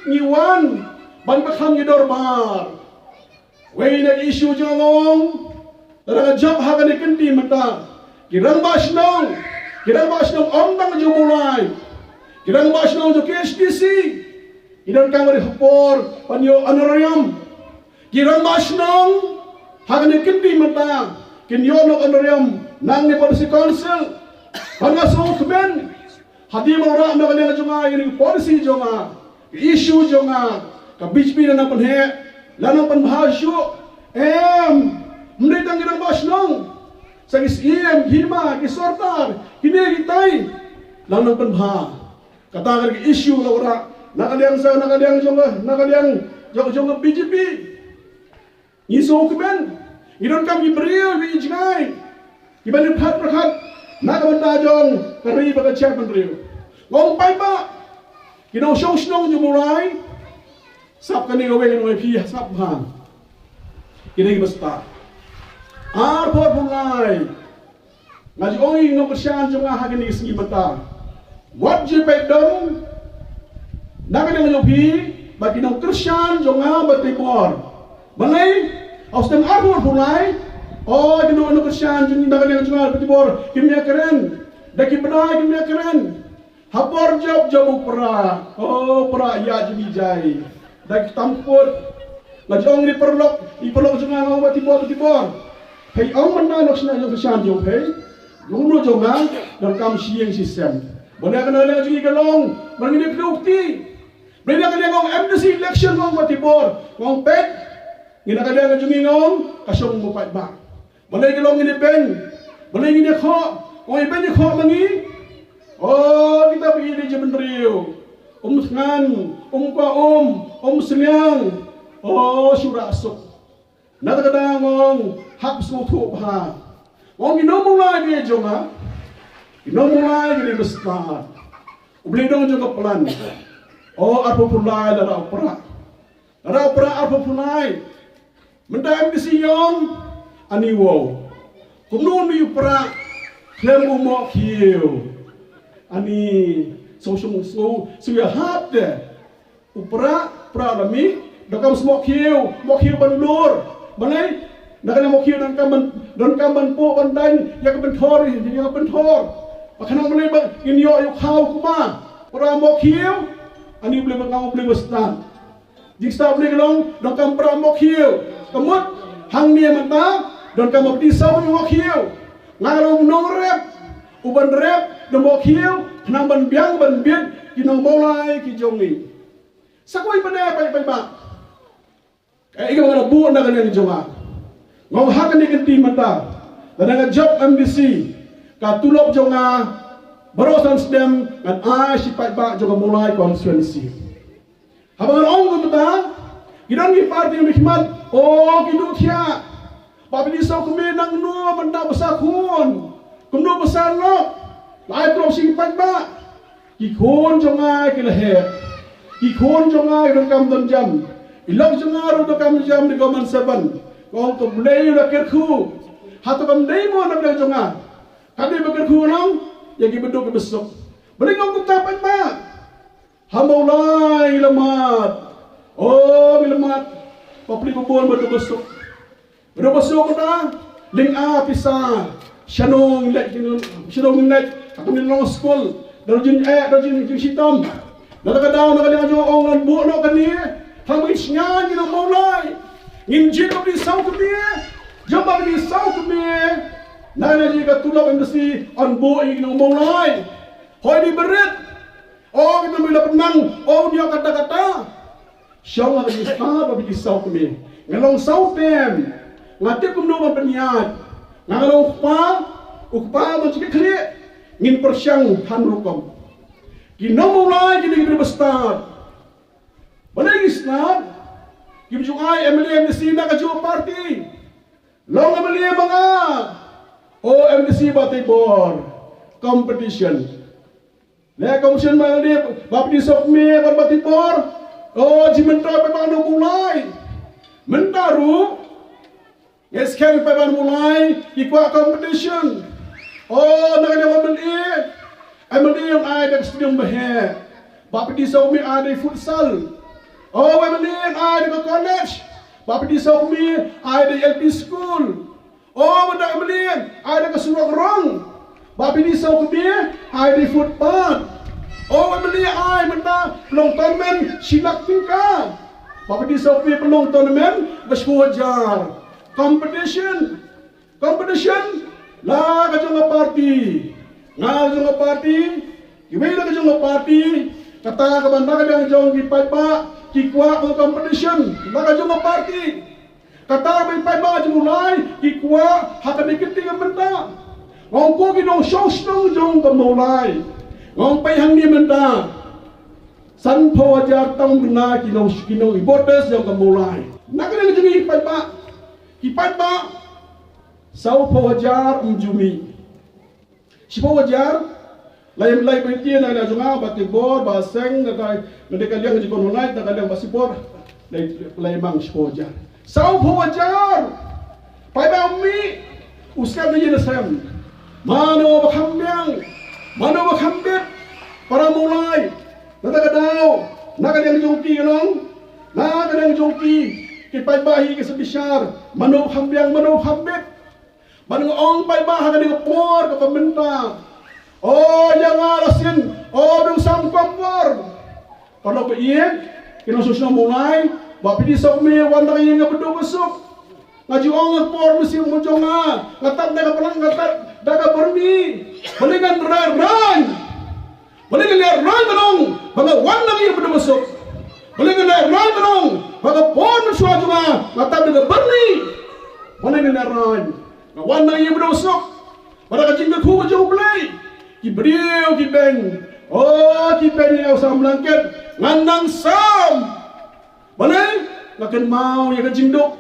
ngi wan ban pynthikna ïa ki dorbar. Wei na ki issue jong nga, nga ong, lada ka jop ha kane ka kynti mynta, ki rangbah shnong, ki rangbah shnong ym tang jong Mawlai, ki rangbah shnong jong K H D C, ki donkam ka dei ka por ban ïoh honorarium. Ki rangbah shnong ha kane ka kynti mynta kin ïoh noh honorarium nangne hapoh District Council. Bad nga sngewkmen, hadien ba la wanrah na ka liang jong nga ïa kane ka policy jong nga, ka issue jong nga, ka B J P la nang pynheh, la nang pynbha shuh. Em, ym dei tang ki rangbah shnong, sa ki C E M, ki hima, ki sordar, kine kitai la nang pynbha. Kata ka dei ka issue la wanrah na ka liang sa, na ka liang jong, na ka liang jong, jong ka B J P. Ngi sngewkmen, ngi donkam ki briew ba ïeit jngai, kiba ïeng pyrkhat pyrkhat na ka bynta jong ka ri bad ka jaitbynriew. Nga ong paidbah, ki nongshong shnong jong Mawlai, sap kane kawei, kane kawei, phi sap bha. Kine kiba stad, arphew arphew lai, Nga ju ong ïa ki nongkyrshan jong nga ha kine ki sngi mynta, wat ju peit dom na ka liang jong phi bad ki nongkyrshan jong nga Batibor. Balei? Ha u snem arphew arphew lai, o ki nongkyrshan jong nga na ka liang jong nga Batibor kim ïakren. Da ki bnai kim ïakren. Ha por jop jop u Prah, o Prah ïa jong ngi jai. Da ki tam kut. Nga ju ong ïa ki paralok, ïa ki paralok jong nga, nga ong Batibor, Batibor, phi ong mynta nongkyrshan, nongkyrshan jong phi, jong no jong nga, donkam shi ïing shi sem. Balei ka na ka liang jong ngi ka long, balei ngin ïa kdew kti? Balei na ka liang ong M D C election, nga ong Batibor, nga ong peit, ngi na ka liang jong ngi nga ong ka shong mo paidbah. Balei ka long ngin ïa beiñ? Balei ngin ïa khoh? Ong ïa beiñ ïa khoh ma ngi. O kita phi ïa dei jingmynriew. Um thngan, um kwah um, um sliang. O shu rah suk. Na kata ka daw nga ong hap sngewthuh bha. Nga ong ki nong Mawlai ki jong nga, ki nong Mawlai ki dei ba stad. U Blei dang jong ka plan. O arphew arphew lai lada u Prah, lada u Prah arphew arphew lai. Mynta M D C ïong, ani wow. Kumno ni u Prah khlem u Mohkhiew? Ani song song song song ïa hap de. U Prah, Prah la mih, donkam sa Mohkhiew, Mohkhiew ban lur. Balei? Na ka liang Mohkhiew donkam ban, donkam ban puh ban daiñ ïa ka pynthor, ïa ka pynthor. Ba khnang balei ba ngin ïoh ïa u khaw kumba Prah Mohkhiew? Ani Blei ba, nga ong Blei ba stad. Jingstad Blei ka long donkam Prah Mohkhiew. Ka mut hangne mynta donkam ba phi saw Mohkhiew. Nga ka long u nongrep, u ban rep da Mohkhiew, khnang ban biang ban biit ki nong Mawlai ki jong ngi. Sa kawei pat de, paidbah. Kaei kaba nga la buh na ka liang jong nga? Nga ong ha kane ka kynti mynta, lada nga jop M D C, ka tulop jong nga baroh san snem ngan ai sha ki paidbah jong ka Mawlai constituency. Haba ngan ong kumta, ki don ki party ki khmat, o ki duh thiah. Ba phi dei saw kmie nangno mynta ba sa khun, kumno ba sa lok? La ai tulop sha ki paidbah. Ki khun jong nga ki la heh. Ki khun jong nga ki donkam don jam. I lok jong nga ruh donkam don jam na ka government servant. Ka ong ka Blei u la kyrkhu. Hato kam dei mo na ka liang jong nga? Kam dei ba kyrkhu nang ïa ki ba duk ki ba suk? Balei nga ong kumta paidbah? Ha Mawlai ngi la mad. O ngi la mad. Bapli babun ba duk ba suk. Ba duk ba suk ta lyngba pisa. Shano ngin leit, shano ngin leit? Hato ngin long skul? Da jingeh, da jing, jingshitom. Na kata ka daw na ka liang jong nga ong ngan buh noh kane. Tang ba ngin sngewthuh ki nong Mawlai. Ngin jied ba phi dei saw kmie. Jop ba phi dei saw kmie. Na ka liang jong ka tulop M D C yn buh ïa ki nong Mawlai. Hooid, i barit. O kita mih la pynmang, o un ïoh kata kata. Shong ha ka jingstad ba phi dei saw kmie. Nga long saw term. Nga tip kumno ban pynïaid. Nga long u kpa, u kpa ban jingkitkhlieh. Ngin pyrshang han rukom. Ki nong Mawlai ki dei ki briew ba stad. Balei ki stad? Kim ju ai M L A M D C na ka juh party. Long M L A ma nga, o M D C Batibor. Competition. Leh competition ma nga dei ba phi dei saw kmie bad Batibor. O jingmyntoi paidbah nong Mawlai. Mynta ruh ngi skhem paidbah nong Mawlai ki kwah competition. O na ka liang M L A, M L A ong ai da ka stadium ba heh. Ba phi dei saw kmie ai da i futsal. O M L A ong ai da ka college. Ba phi dei saw kmie ai da i L P school. O mynta M L A ai da ka surok rong. Ba phi dei saw kmie ai da i footpath. O M L A ai mynta pynlong tournament shi lak tyngka. Ba phi dei saw kmie pynlong tournament ba shiphew hajar. Competition. Competition la ka jong ka party. Nga la ka jong ka party. Kiwei la ka jong ka party. Kata kaba na ka liang jong ki paidbah ki kwah ka competition la ka jong ka party. Kata ba ki paidbah jong u Mawlai ki kwah ha kane ka kynti ka mynta. Nga ong ko ki nongshong shnong jong ka Mawlai. Nga ong peit hangne mynta. Sanphew hajar tang bynta ki nong, ki nong i voters jong ka Mawlai. Na ka liang jong ki paidbah, ki paidbah sawphew hajar ym ju mih. Shiphew hajar. Lai, lai ba ïa na ka liang jong nga, Batibor, Baseng, na ka, na ka liang jong ka Mawlai, na ka liang Batibor. Lai, lai mang shiphew hajar. Sawphew hajar. Paidbah ym mih. U skhem na ïing na sem. Mano ba kham biang, mano ba kham bit, para Mawlai. Na kata ka daw, na ka liang jong ki ka long, na ka liang jong ki, ki paidbah hi ki sa bishar, mano ba kham biang, mano ba kham bit. Ban ong paidbah ha kane ka por kaba mynta. O ïa nga la sien, o dang sam kompor. Paralok ba ïeit, ki nongshong shnong Mawlai, Bah P D Sawkmie, wan da ka ïing kaba duh ba suk. Nga ju ong ha ka por mynsiem jong nga, nga tap da ka plang, nga tap da ka byrni. Balei ngan lehrain? Balei ngan lehrain ban ong ba nga wan na ka ïing kaba duh ba suk? Balei ngan lehrain ban ong ba ka por mynshuwa jong nga, nga tap da ka byrni? Balei ngan lehrain? Nga wan na ka ïing kaba duh ba suk. Bad da ka jingkyrkhu ka jong U Blei, ki briew ki beiñ, o, ki beiñ ïa u sam blanket. Ngan nang sam. Balei? Nga kynmaw ïa ka jingduk.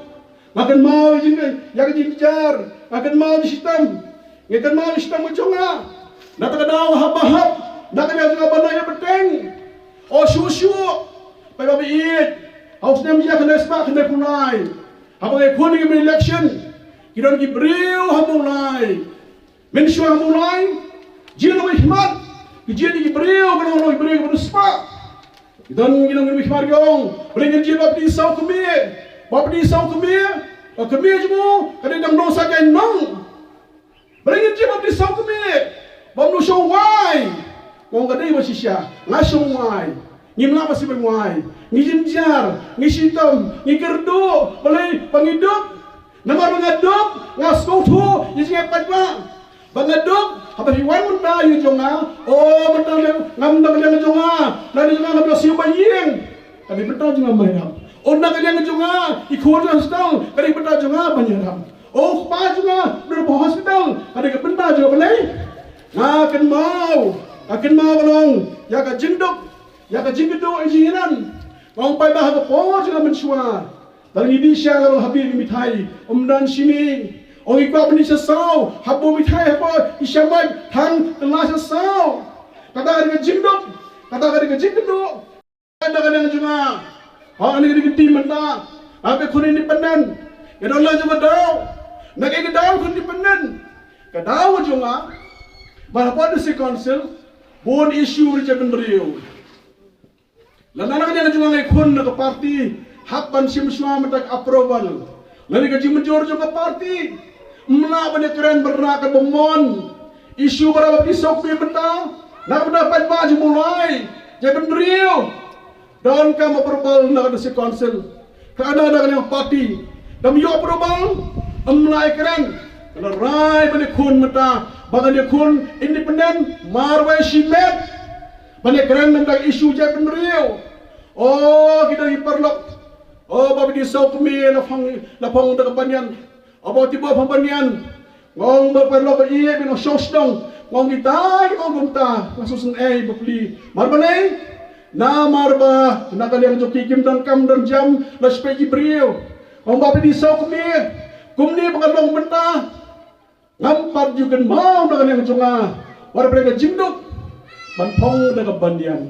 Nga kynmaw ïa ka jing, ïa ka jingjar. Nga kynmaw ïa ka shitom. Nga kynmaw ïa ka shitom ka jong nga. Na kata ka daw haba hap, na ka daw jong nga ba na ïa bteng. O shuh shuh, paidbah ba ïeit, ha u snem shi hajar khyndai spah khyndai phew lai, haba ngi khun ïa ka election, ki don ki briew ha Mawlai. Mynshuwa ha Mawlai, jin long i khmat, ki jin ki briew, ki long long i briew kiba riewspah. Ki don ki long i khmat ki ong, balei ngin jin Bah P D Sawkmie, Bah P D Sawkmie, ka kmie jong u ka dei dang nongshah jaiñ nong. Balei ngin jin Bah P D Sawkmie, ba ym shong wai. Nga ong ka dei ba shisha, nga shong wai. Ngim lah ba shu wai. Ngi jynjar, ngi shitom, ngi kyrduh, balei ba ngi duk? Namar ba nga duk, nga sngewthuh ïa jingïapait ba, ba nga duk, haba phi wan mynta ïa jong nga, o mynta ngam dang ïa jong nga, na ïa jong nga ngam ïoh siew ba ïing. Ka dei bynta jong nga ban ïarap. O na ka liang jong nga, i khun jong nga sdang, ka dei bynta jong nga ban ïarap. O kpa jong nga, dei ha hospital, ka dei ka bynta jong nga. Balei? Nga kynmaw, nga kynmaw ka long ïa ka jingduk, ïa ka jingkyrduh, ïa ka jingïalam. Nga ong paidbah ha ka por jong nga mynshuwa. Tang ngi dih sha nga long ha bit mithai, ym don shini. Ong i kwah ban dih sha saw, hap buh mithai, hap buh i shamai, tang kylla sha saw. Kata ka dei ka jingduk, kata ka dei ka jingkyrduh. Na ka liang jong nga, ha kane ka dei ka kynti mynta, nga dei khun independent. Nga don la jong ka daw, na ka dei ka daw khun independent. Ka daw jong nga, ba hapoh District Council, bun issue ri jaitbynriew. Lada na ka liang jong nga i khun na ka party, hap ban shim shuwa mynta ka approval. Lane ka jingmynjur jong ka party. Ym lah ban ïakren ba rah kaba mon. Issue ba rah ba phi suk phi mynta. Na ka bynta paidbah jong Mawlai, jaitbynriew. Donkam approval na ka District Council. Ka na ka liang party. Dang ïoh approval, ym lah ïakren. Ka la rai ban ïakhun mynta ba ngan ïakhun independent marwei shimet. Ban ïakren na ka issue jaitbynriew. O, kita ki paralok. O, ba phi dei sawkmie la phong, la phong da ka banyan. O, ba ti ba phong banyan. Nga ong ba paralok ba ïeit, ba nongshong shnong. Nga ong kita, nga ong kumta, nga sngewsynei bapli. Namar balei? Namar ba na ka liang jong ki kim donkam don jam, la shiphew ki briew. Nga ong ba phi dei sawkmie. Kumne ba ka long mynta. Ngam pat ju kynmaw na ka liang jong nga. Wat pyrshah ka jingduk ban phong da ka banyan.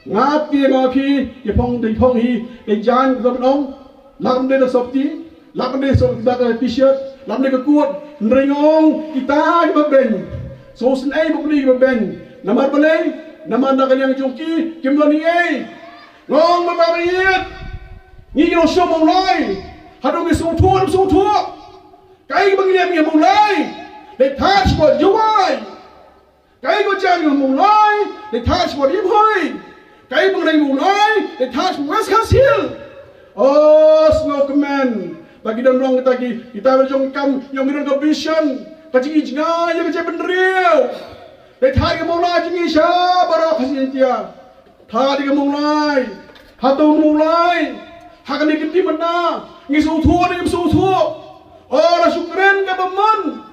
Nga phi, nga phi, ïa phong, dei phong hi, dei jan, dei ban ong. Lada dei da sopti, lada dei sop da ka t-shirt, lada dei ka coat, hynrei nga ong kita kiba beiñ. Sngewsynei bapli kiba beiñ. Namar balei? Namar na ka liang jong ki kim don ei ei. Nga ong ba ba ïeit. Ngi ngi long sha Mawlai. Hato ngi sngewthuh, sngewthuh. Kaei ba ngi leh ngi Mawlai? Dei thad sha Jowai. Kaei ba jia ngi Mawlai? Dei thad sha Ri Bhoi. Kaei ba ngi leh Mawlai? Dei thad sha West Khasi Hills. O, sngewkmen. Ba ki don long kita ki, kita ba jong kam, ïong ki don ka vision. Ka jingïohi jngai ïa ka jaitbynriew. Dei thad ïa Mawlai jong ngi sha baroh Khasi Jaiñtia. Thad ïa ka Mawlai. Hato Mawlai? Ha kane ka kynti mynta ngi sngewthuh ne ngim sngewthuh? O, la shu kren kaba mon.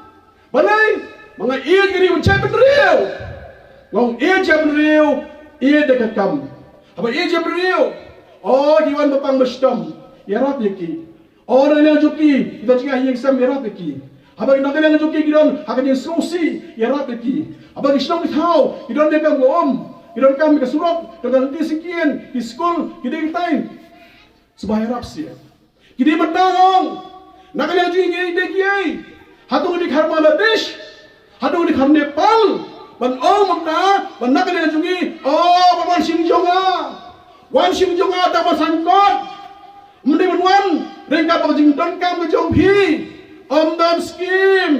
Balei? Ba nga ïeit ïa ka ri, ïeit jaitbynriew. Nga ong ïeit jaitbynriew, ïeit da ka kam. Haba ïeit jaitbynriew, o, ki wan ba pang ba shitom, ïarap ïa ki. O, na ka liang jong ki, ki don jingïaseng, ïarap ïa ki. Haba na ka liang jong ki, ki don ha ka jingsngewsih, ïarap ïa ki. Haba ki shnong ki thaw, ki don ne kam ka um, ki don kam ka surok, ki don ka lynti syngkien, ki skul, ki dei ki tai. Sngewbha ïarap seh. Ki dei mynta, ong. Na ka liang jong ngi dei kiei? Hato ngi dei ka Bangladesh? Haduh ni kham ne pal ban ong mynta ban nak ne jong ngi. Oh, ban wan sing jong nga, wan sing jong nga ta ban san kot. Mynta ban wan ring ka ba jingdon kam ka jong phi. Ym don skim.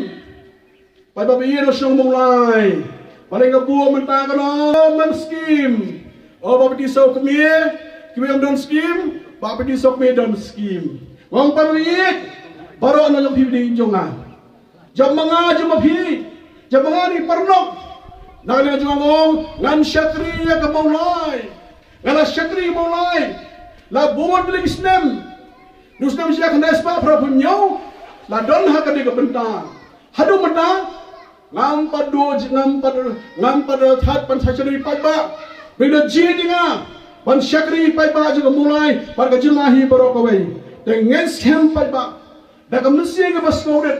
Paidbah ba ïeit shnong Mawlai, ba leng ka buh mynta ka long ym don skim. Oh, ba phi saw kmie, ki ym don skim, ba phi saw kmie don skim. Ngong paidbah ba ïeit, baroh na jong phi dei jong nga. Jam ma nga, jam ma phi, jam ma nga ni parnok. Na ka liang jong nga ong, ngan shakri ïa ka Mawlai. Nga la shakri Mawlai la bun tylli ki snem. Dusnem sha kane spah phra phew hynñiew la don ha kane ka bynta. Haduh mynta ngam pat duh, ngam pat, ngam pat thad ban sa shakri paidbah. Ba da jied ïa nga ban shakri paidbah jong ka Mawlai bad ka jylla hi baroh kawei. Te ngin skhem paidbah da ka mynsiem kaba sngewrit.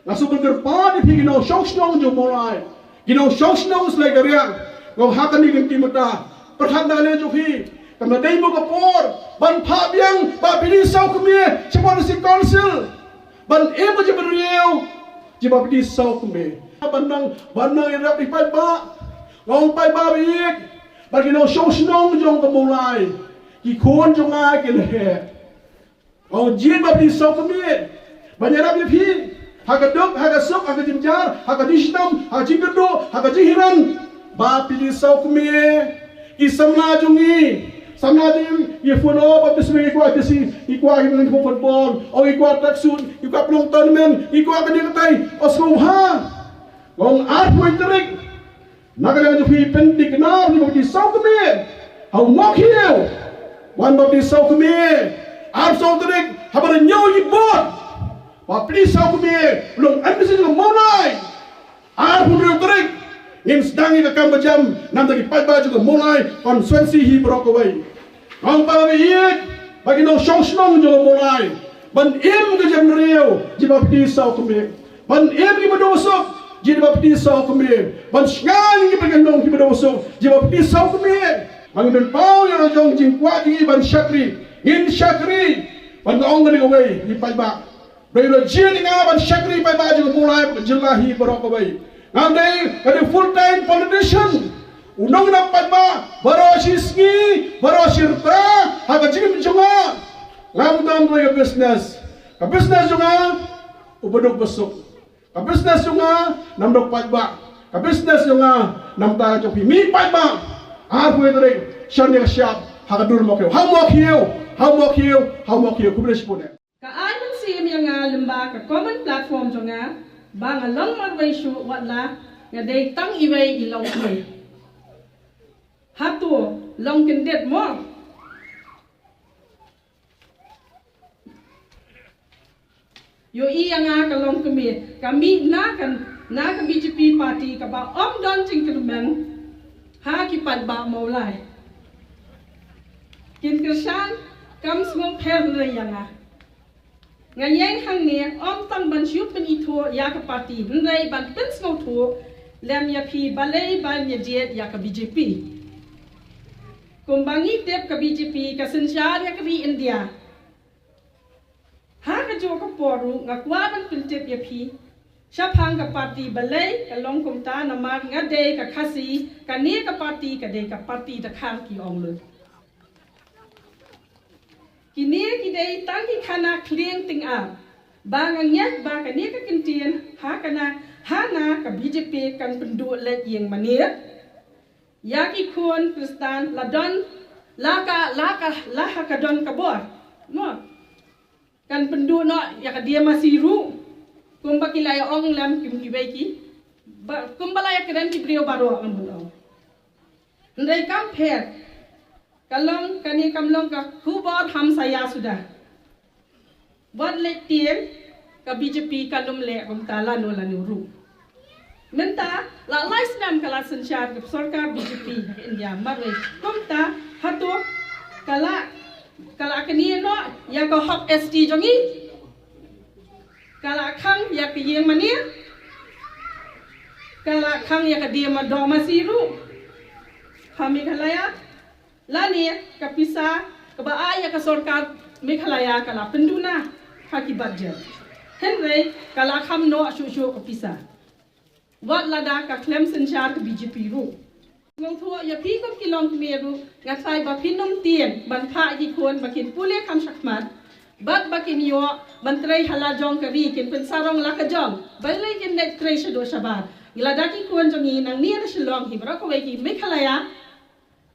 Nga sngewbha kyrpad ïa phi ki nongshong shnong jong Mawlai, ki nongshong shnong Slai Kariang. Nga ong ha kane ka kynti mynta, pyrkhat na ka liang jong phi, kam dei mo ka por ban phah biang ba phi dei saw kmie shapoh District Council, ban im ka jingbynriew jong ba phi dei saw kmie. Ban nang, ban nang ïarap ïa paidbah. Nga ong paidbah ba ïeit, ba ki nongshong shnong jong ka Mawlai, ki khun jong nga ki la heh. Ong jied ba phi saw kmie ban ïarap ïa phi ha ka duk, ha ka suk, ha ka jynjar, ha ka jingshitom, ha ka jingkyrduh, ha ka jinghiran. Ba phi saw kmie, ki samla jong ngi, samla jong ngi, ïa phi, oh, ba phi sngewbha ïa ki, ïa ki, ïa ki football, oh, ïa ki tracksuit, ïa ki pynlong tournament, ïa ki kane katai, oh, sngewbha. Ong arphew tarik. Na ka liang jong phi pynthikna ïa ba phi saw kmie ha u Mawkhiew. Wan ba phi saw kmie. Arphew tarik haba la ñiew ïa ki vote, ba phi saw kmie long MDC jong Mawlai. Arphew hynriew tarik ngin sdang ïa ka kam ka jam na ka bynta ki paidbah jong Mawlai constituency hi baroh kawei. Nga ong paidbah ba ïeit, ba ki nongshong shnong jong Mawlai, ban im ka jingriew jong ba phi saw kmie. Ban im kiba duk suk jong ba phi saw kmie. Ban shngaiñ kiba kyndong kiba duk suk jong ba phi saw kmie. Ba ngin pynpaw ïa la jong jingkwah jong ngi ban shakri, ngin shakri. Ban ong kane kawei ïa paidbah, ba ïa la jied ïa nga ban shakri paidbah jong Mawlai bad ka jylla hi baroh kawei. Ngam dei ka dei full time politician. U nongïarap paidbah baroh shi sngi, baroh shi rta, ha ka jingim jong nga. Ngam don ruh ka business. Ka business jong nga u ba duk ba suk. Ka business jong nga nam duk paidbah. Ka business jong nga nam ta jong phi mi paidbah. Arphew tarik shan ïa ka shap ha ka dur Mawkhiew. Ha Mawkhiew, ha Mawkhiew, ha Mawkhiew. Khublei shibun. Ka ai mynsiem ïa nga lyngba ka common platform jong nga ba nga long marwei shuh wat la nga dei tang iwei i longkmie. Hato long kyndit mo? Ïohi ïa nga ka longkmie ka mih na ka, na ka BJP party kaba ym don jingkyrmen ha ki paidbah Mawlai. Kin kyrshan kam sngewpher re ïa nga. Nga ïeng hangne ym tang ban shu pynithuh ïa ka party hynrei ban pynsngewthuh lem ïa phi balei ban ïa jied ïa ka BJP. Kumba ngi tip ka BJP ka synshar ïa ka ri India. Ha kajuh ka por ruh nga kwah ban pyntip ïa phi shaphang ka party balei ka long kumta namar nga dei ka Khasi, kane ka party ka dei ka party dkhar ki ong lut. Kine ki dei tang ki khana khlieng tyngab ba nga ngeit ba kane ka kyntien ha kana, hana ka BJP kan pynduh leit ïing mane ïa ki khun Khristan la don, la ka, la ka, la ha ka don ka bor. Mo. Kan pynduh noh ïa ka diamasi ruh. Kumba ki la ïa ong lem kim kiwei ki. Ba, kumba la ïa kren ki briew baroh ngam ong. Hynrei kam pher. Ka long kane kam long ka khubor hamsaya suda. Wat leit tieng ka BJP kan ym leh kumta lano lano ruh. Mynta la lai snem ka la synshar ka sorkar BJP ha India marwei. Kumta hato ka la, ka la knieh noh ïa ka hok ST jong ngi? Ka la khang ïa ka ïing mane? Ka la khang ïa ka diamasi ruh ha Meghalaya? Lane ka pisa kaba ai ïa ka sorkar Meghalaya ka la pynduna ha ki budget? Hynrei ka la kham noh shuh shuh ka pisa. Wat lada ka khlem synshar ka B J P ruh. Ngam thuh ïa phi kum ki longkmie ruh, nga trai ba phin ym tieng ban phah ïa ki khun ba kin pule kham shakhmat, bad ba kin ïoh ban trei ha la jong ka ri, kin pynsarong la ka jong, balei kin leit trei shaduh shabar. Lada ki khun jong ngi nangne na Shillong hi baroh kawei ki Meghalaya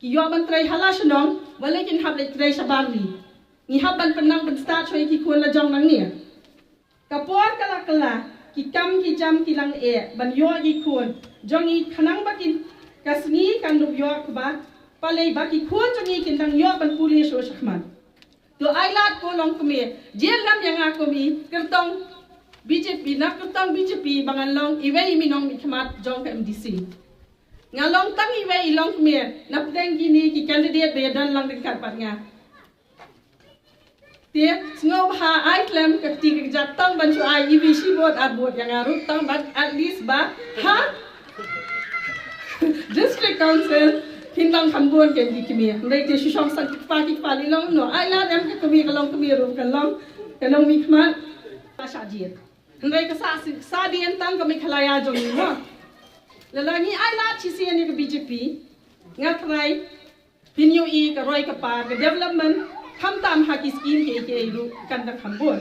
ki ïoh ban trei ha la shnong, balei kin hap leit trei shabar ri. Ngi hap ban pynnang ban stad shuwa ïa ki khun la jong nangne. Ka por ka la kylla, ki kam ki jam ki la eh ban ïoh ïa ki khun jong ngi, khnang ba kin, ka sngi kan ym ïoh kaba, balei ba ki khun jong ngi kin dang ïoh ban pule shaduh shakhmat. To ai lad ko longkmie, jia lam ïa nga kum i kyrtong B J P, na kyrtong B J P ba ngan long iwei i mihnong mihnat jong ka M D C. Nga long tang iwei i longkmie na pdeng kine ki candidate ba ïadon lang ryngkat bad nga. Te sngewbha ai khlem ka kti ka kjat tang ban shu ai iwei shi vote ar vote ïa nga ruh, tang ban at least ba ha District Council phin long kham bun ki kmie. Hynrei te shu shong sang ki kpa ki kpa, i long no, ai lad em ka kmie, ka longkmie ruh ka long, ka long mihnat. Ka shah jied. Hynrei ka sah si, sah dien tang ka Meghalaya jong ngi mo. Lada ngi ai lad shisien ïa ka B J P, nga trai phin ïohi ka roi ka par ka development, khamtam ha ki scheme kiei kiei ruh kan dang kham bun.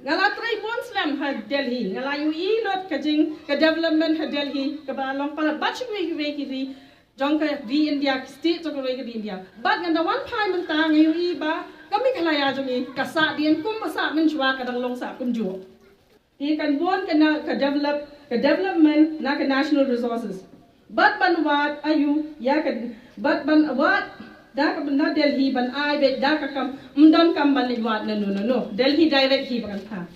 Nga la trei bun slem ha Delhi, nga la ïohi lut ka jing ka development ha Delhi, kaba long palat bad sha kiwei kiwei ki ri jong ka ri India, ki state jong ka ri India. Bad ngan da wan phai mynta nga ïohi ba ka Meghalaya jong ngi ka sah dien kumba sah mynshuwa, ka dang long sah kumjuh. Te kan bun ka na, ka develop, ka development na ka national resources. Bad ban wad aïu ïa ka, bad ban wad da ka bynta Delhi ban ai beit da ka kam, ym don kam ban leit wad nano nano. Delhi direct hi ba kan phah.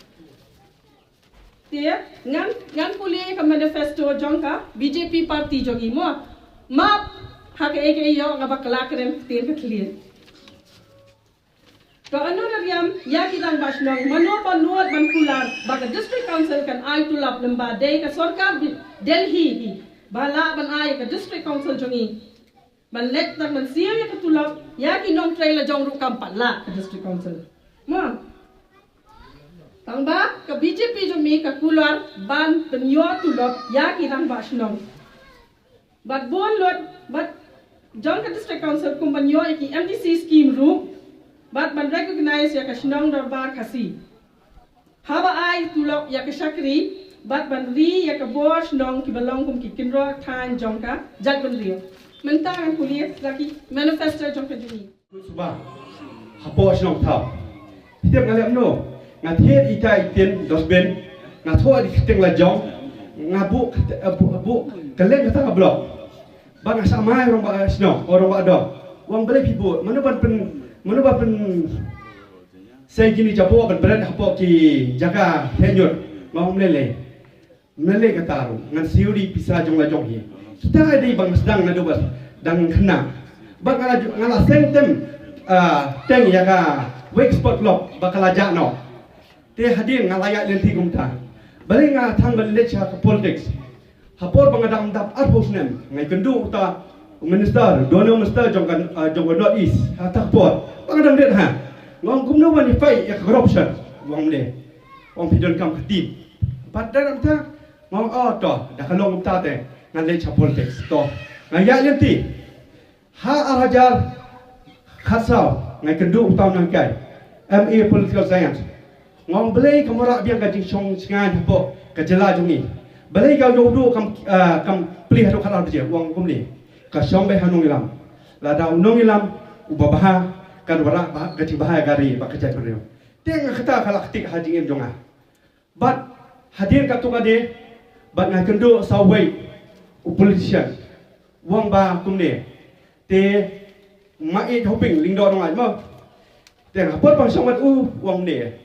Te ngan, ngan pule ka manifesto jong ka B J P party jong ngi mo. Map ha kaei kaei ïoh nga bakla kren ktien ka thylliej. Ka Honorarium ïa ki rangbah shnong, mano ba nud ban kular ba ka District Council kan ai tulop, lem ba dei ka sorkar Delhi hi ba lah ban ai ka District Council jong ngi ban leit tang ban siew ïa ka tulop ïa ki nongtrei la jong ruh kam pat lah ka District Council. Ma tang ba ka B J P jong ngi ka kular ban pynïoh tulop ïa ki rangbah shnong. Bad bun lut bad jong ka District Council kum ban ïoh ïa ki M D C scheme ruh, bad ban recognize ïa ka shnong dorbar Khasi haba ai tulop ïa ka shakri, bad ban ri ïa ka bor shnong kiba long kum ki kynroh thaiñ jong ka jaitbynriew. Mynta ngan pule la ki manifesto jong ka jong ngi. Suba hapoh shnong thaw. Phi tip nga leh kumno? Nga thied ita i tin dustbin, nga thoh ïa ki kyrteng la jong, nga buh, eh, buh, buh kylleng kata ka block. Ba nga sa mai rangbah shnong, o rangbah dong. Ong balei phi buh? Mano ban pyn, mano ban pynsei kine ki jaboh ban bret hapoh ki jaka heh ñiut? Nga ong lei lei. Nalei kata ruh ngan siew ri pisa jong la jong hi. Kita dei ba nga sdang naduh ba dang khynnah. Ba nga la ju-, nga la seng tem, ah, teng ïa ka Wake Sport Club ba ka la jah noh. Te hadien nga la ïaid lynti kumta. Balei nga thang ban leit sha ka politics? Ha por ba nga dang dap arphew snem nga ïakynduh uta u minister, u donor minister jong ka, ah, jong ka North East. Ha kata ka por ba nga dang rit ha, nga ong kumno ban ïa fight ïa ka corruption. Nga ong ne, ong phi donkam ka team. Bad dang kumta nga ong, oh, to, da ka long kumta te ngan leit sha politics. To, nga ïaid lynti. Ha ar hajar khatsaw nga ïakynduh uta u nonghikai M A Political Science. Nga ong balei kam wanrah biang ka jingshong shngaiñ hapoh ka jylla jong ngi? Balei ka ïoh duh kam, ah, kam plie haduh khatar baje? U ong kumne, ka shong beit ha u nongïalam. Lada u nongïalam uba bha kan wanrah bha, ka jingbha ïa ka ri bad ka jaitbynriew. Te nga kata ka la ktik ha jingim jong nga. Bad hadien katto katne bad nga ïakynduh sa uwei u politician. U ong ba kumne, te Maieit Hoping Lyngdoh Nonglait mo. Te nga put ban shong bad u, u ong ne,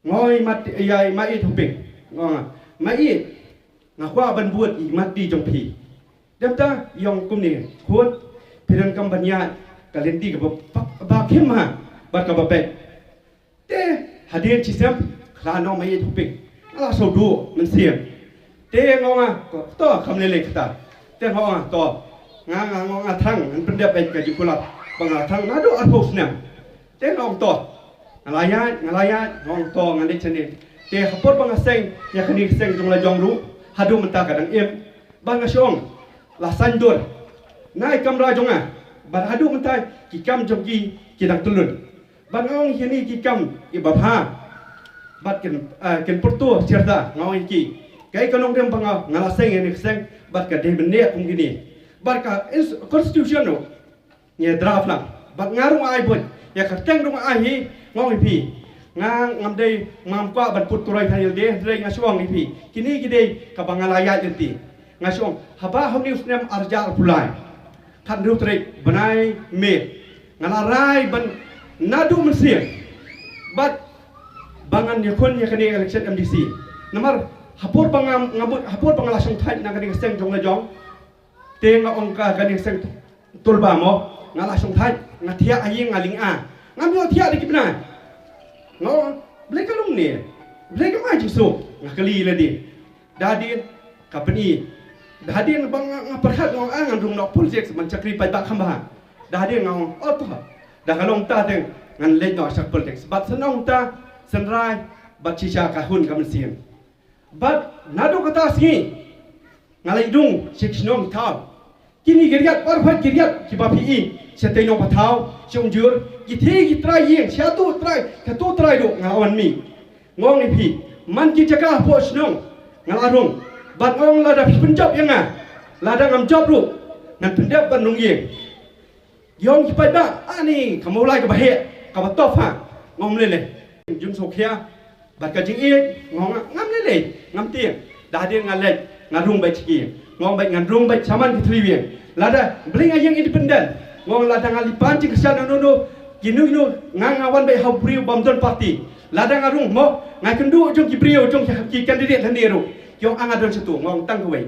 nga ong ïa Maieit Hoping, nga ong, Maieit, nga kwah ban bud ïa i mat di jong phi. Te mynta i ong kumne, khun, phi donkam ban ïaid ka lynti kaba, ba khim ha bad kaba beit. Te hadien shisnem ka la ong Maieit Hoping, nga la shu duh mynsiem. Te nga ong, to, kam lei lei kata. Te nga ong, to, nga, nga, nga, nga thrang, ngan pyndep beit ka jingkular ba nga la thrang naduh arphew snem. Te nga ong, to, nga la ïaid, nga la ïaid, nga ong, to, ngan leit shane. Te ha por ba nga seng ïa kane ka seng jong la jong ruh, haduh mynta ka dang im. Ba nga shong la saiñdur na i kamra jong nga, ba haduh mynta ki kam jong ki ki dang tylun. Ba nga ong ïa kine ki kam i ba bha, bad kin, ah, kin pyrto sirta, nga ong ïa ki. Kaei ka nongrim ba nga, nga la seng ïa kane ka seng, bad ka dei mynne kum kine. Bad ka ins-, constitution ruh ngi draft lang. Bad nga ruh nga ai buit ïa ka kyrteng ruh nga ai hi, nga ong ïa phi. Nga ngam dei, ngam kwah ban put turoi than ïalade, hynrei nga shong ïa phi. Kine ki dei kaba nga la ïaid lynti. Nga shong haba ha une u snem arhajar arphew lai, khathynriew tarik bnai May, nga la rai ban naduh mynsiem bad ba ngan ïakhun ïa kane election M D C. Namar ha por ba nga, nga mut, ha por ba nga la shong thait na kane ka seng jong la jong, te nga ong ka kane ka seng tulba mo, nga la shong thait, nga thiah ha ïing, nga lynga. Ngam ïoh thiah da ki bnai. Nga ong, balei ka long ne? Balei kam ai jingsuk? Nga kylli lade. Da hadien ka pyni. Da hadien ba nga, nga pyrkhat, nga ong, ah, ngan rung noh politics, ban shakri paidbah kham bha. Da hadien nga ong, oh, to. Da ka long ta te ngan leit noh sha politics. Bad shen ong ta, shen rai, bad shisha ka hun ka mynsiem. Bad naduh kata sngi nga la ïadung sha ki shnong thaw. Kine ki riat, baroh ki riat kiba phi i, sha Teiñong Pathaw, sha Umjur, ki thei ki trai ïing, sha tu trai, ka tu trai ruh nga la wan mih. Nga ong ïa phi, man ki jaka hapoh shnong nga la rung. Bad nga ong lada phi pynjop ïa nga, lada ngam jop ruh, ngan pyndep ban rung ïing. Ïong ki paidbah, ani ka Mawlai kaba heh, kaba tough ha. Nga ong lei lei. Jingsngewkhia bad ka jingïeit, nga ong ngam lei lei, ngam tieng. Da hadien nga leit, nga rung beit sha ki. Nga ong beit ngan rung beit shaman ki three wing. Lada balei nga ïeng independent. Nga ong lada nga leit pan jingkyrshan na no no, kino kino, nga, nga wan beit ha u briew bym don party. Lada nga rung mo, nga kynduh jong ki briew jong ki, ki candidate hangne ruh. Ki ong nga don shatu, nga ong tang kawei.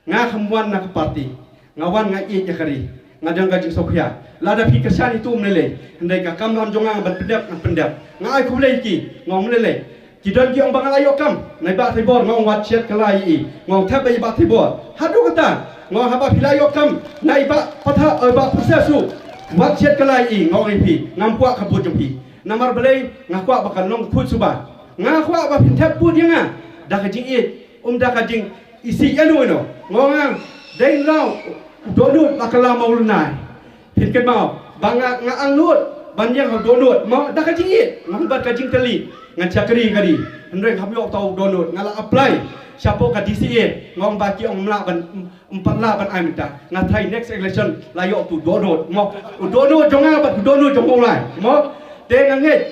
Nga kham wan na ka party. Nga wan nga ïeit ïa ka ri. Nga don ka jingsngewkhia. Lada phi kyrshan ïa tu ym lei lei, hynrei ka kam lam jong nga ban pyndep, ngan pyndep. Nga ai khublei ïa ki. Nga ym lei lei. Ki don ki ong ba nga la ïoh kam na i Bah Thoibor, nga ong wat shet kylla ïa i. Nga ong thep ïa i Bah Thoibor. Haduh kata, nga ong haba phi la ïoh kam na i Bah Patha, eh, Bah Pursesu, wat shet kylla ïa i, nga ong ïa phi. Ngam kwah ka vote jong phi. Namar balei? Nga kwah ba kan long khuid suba. Nga kwah ba phin thep vote ïa nga da ka jingïeit, ym da ka jing isih ïano ïano. Nga ong nga dei nraw u dohnud la kylla Mawlynnai. Phin kynmaw ba nga, nga angnud ban ïeng ha u dohnud mo, da ka jingïeit, ngam bad ka jingtylli. Ngan shakri ka ri. Hynrei ngam ïoh uta u dohnud, nga la apply shapoh ka D C A. Nga ong ba ki ong ym lah ban, ym pat lah ban ai mynta. Nga try next election la ïoh uta u dohnud mo, u dohnud jong nga bad u dohnud jong Mawlai mo. Te nga ngeit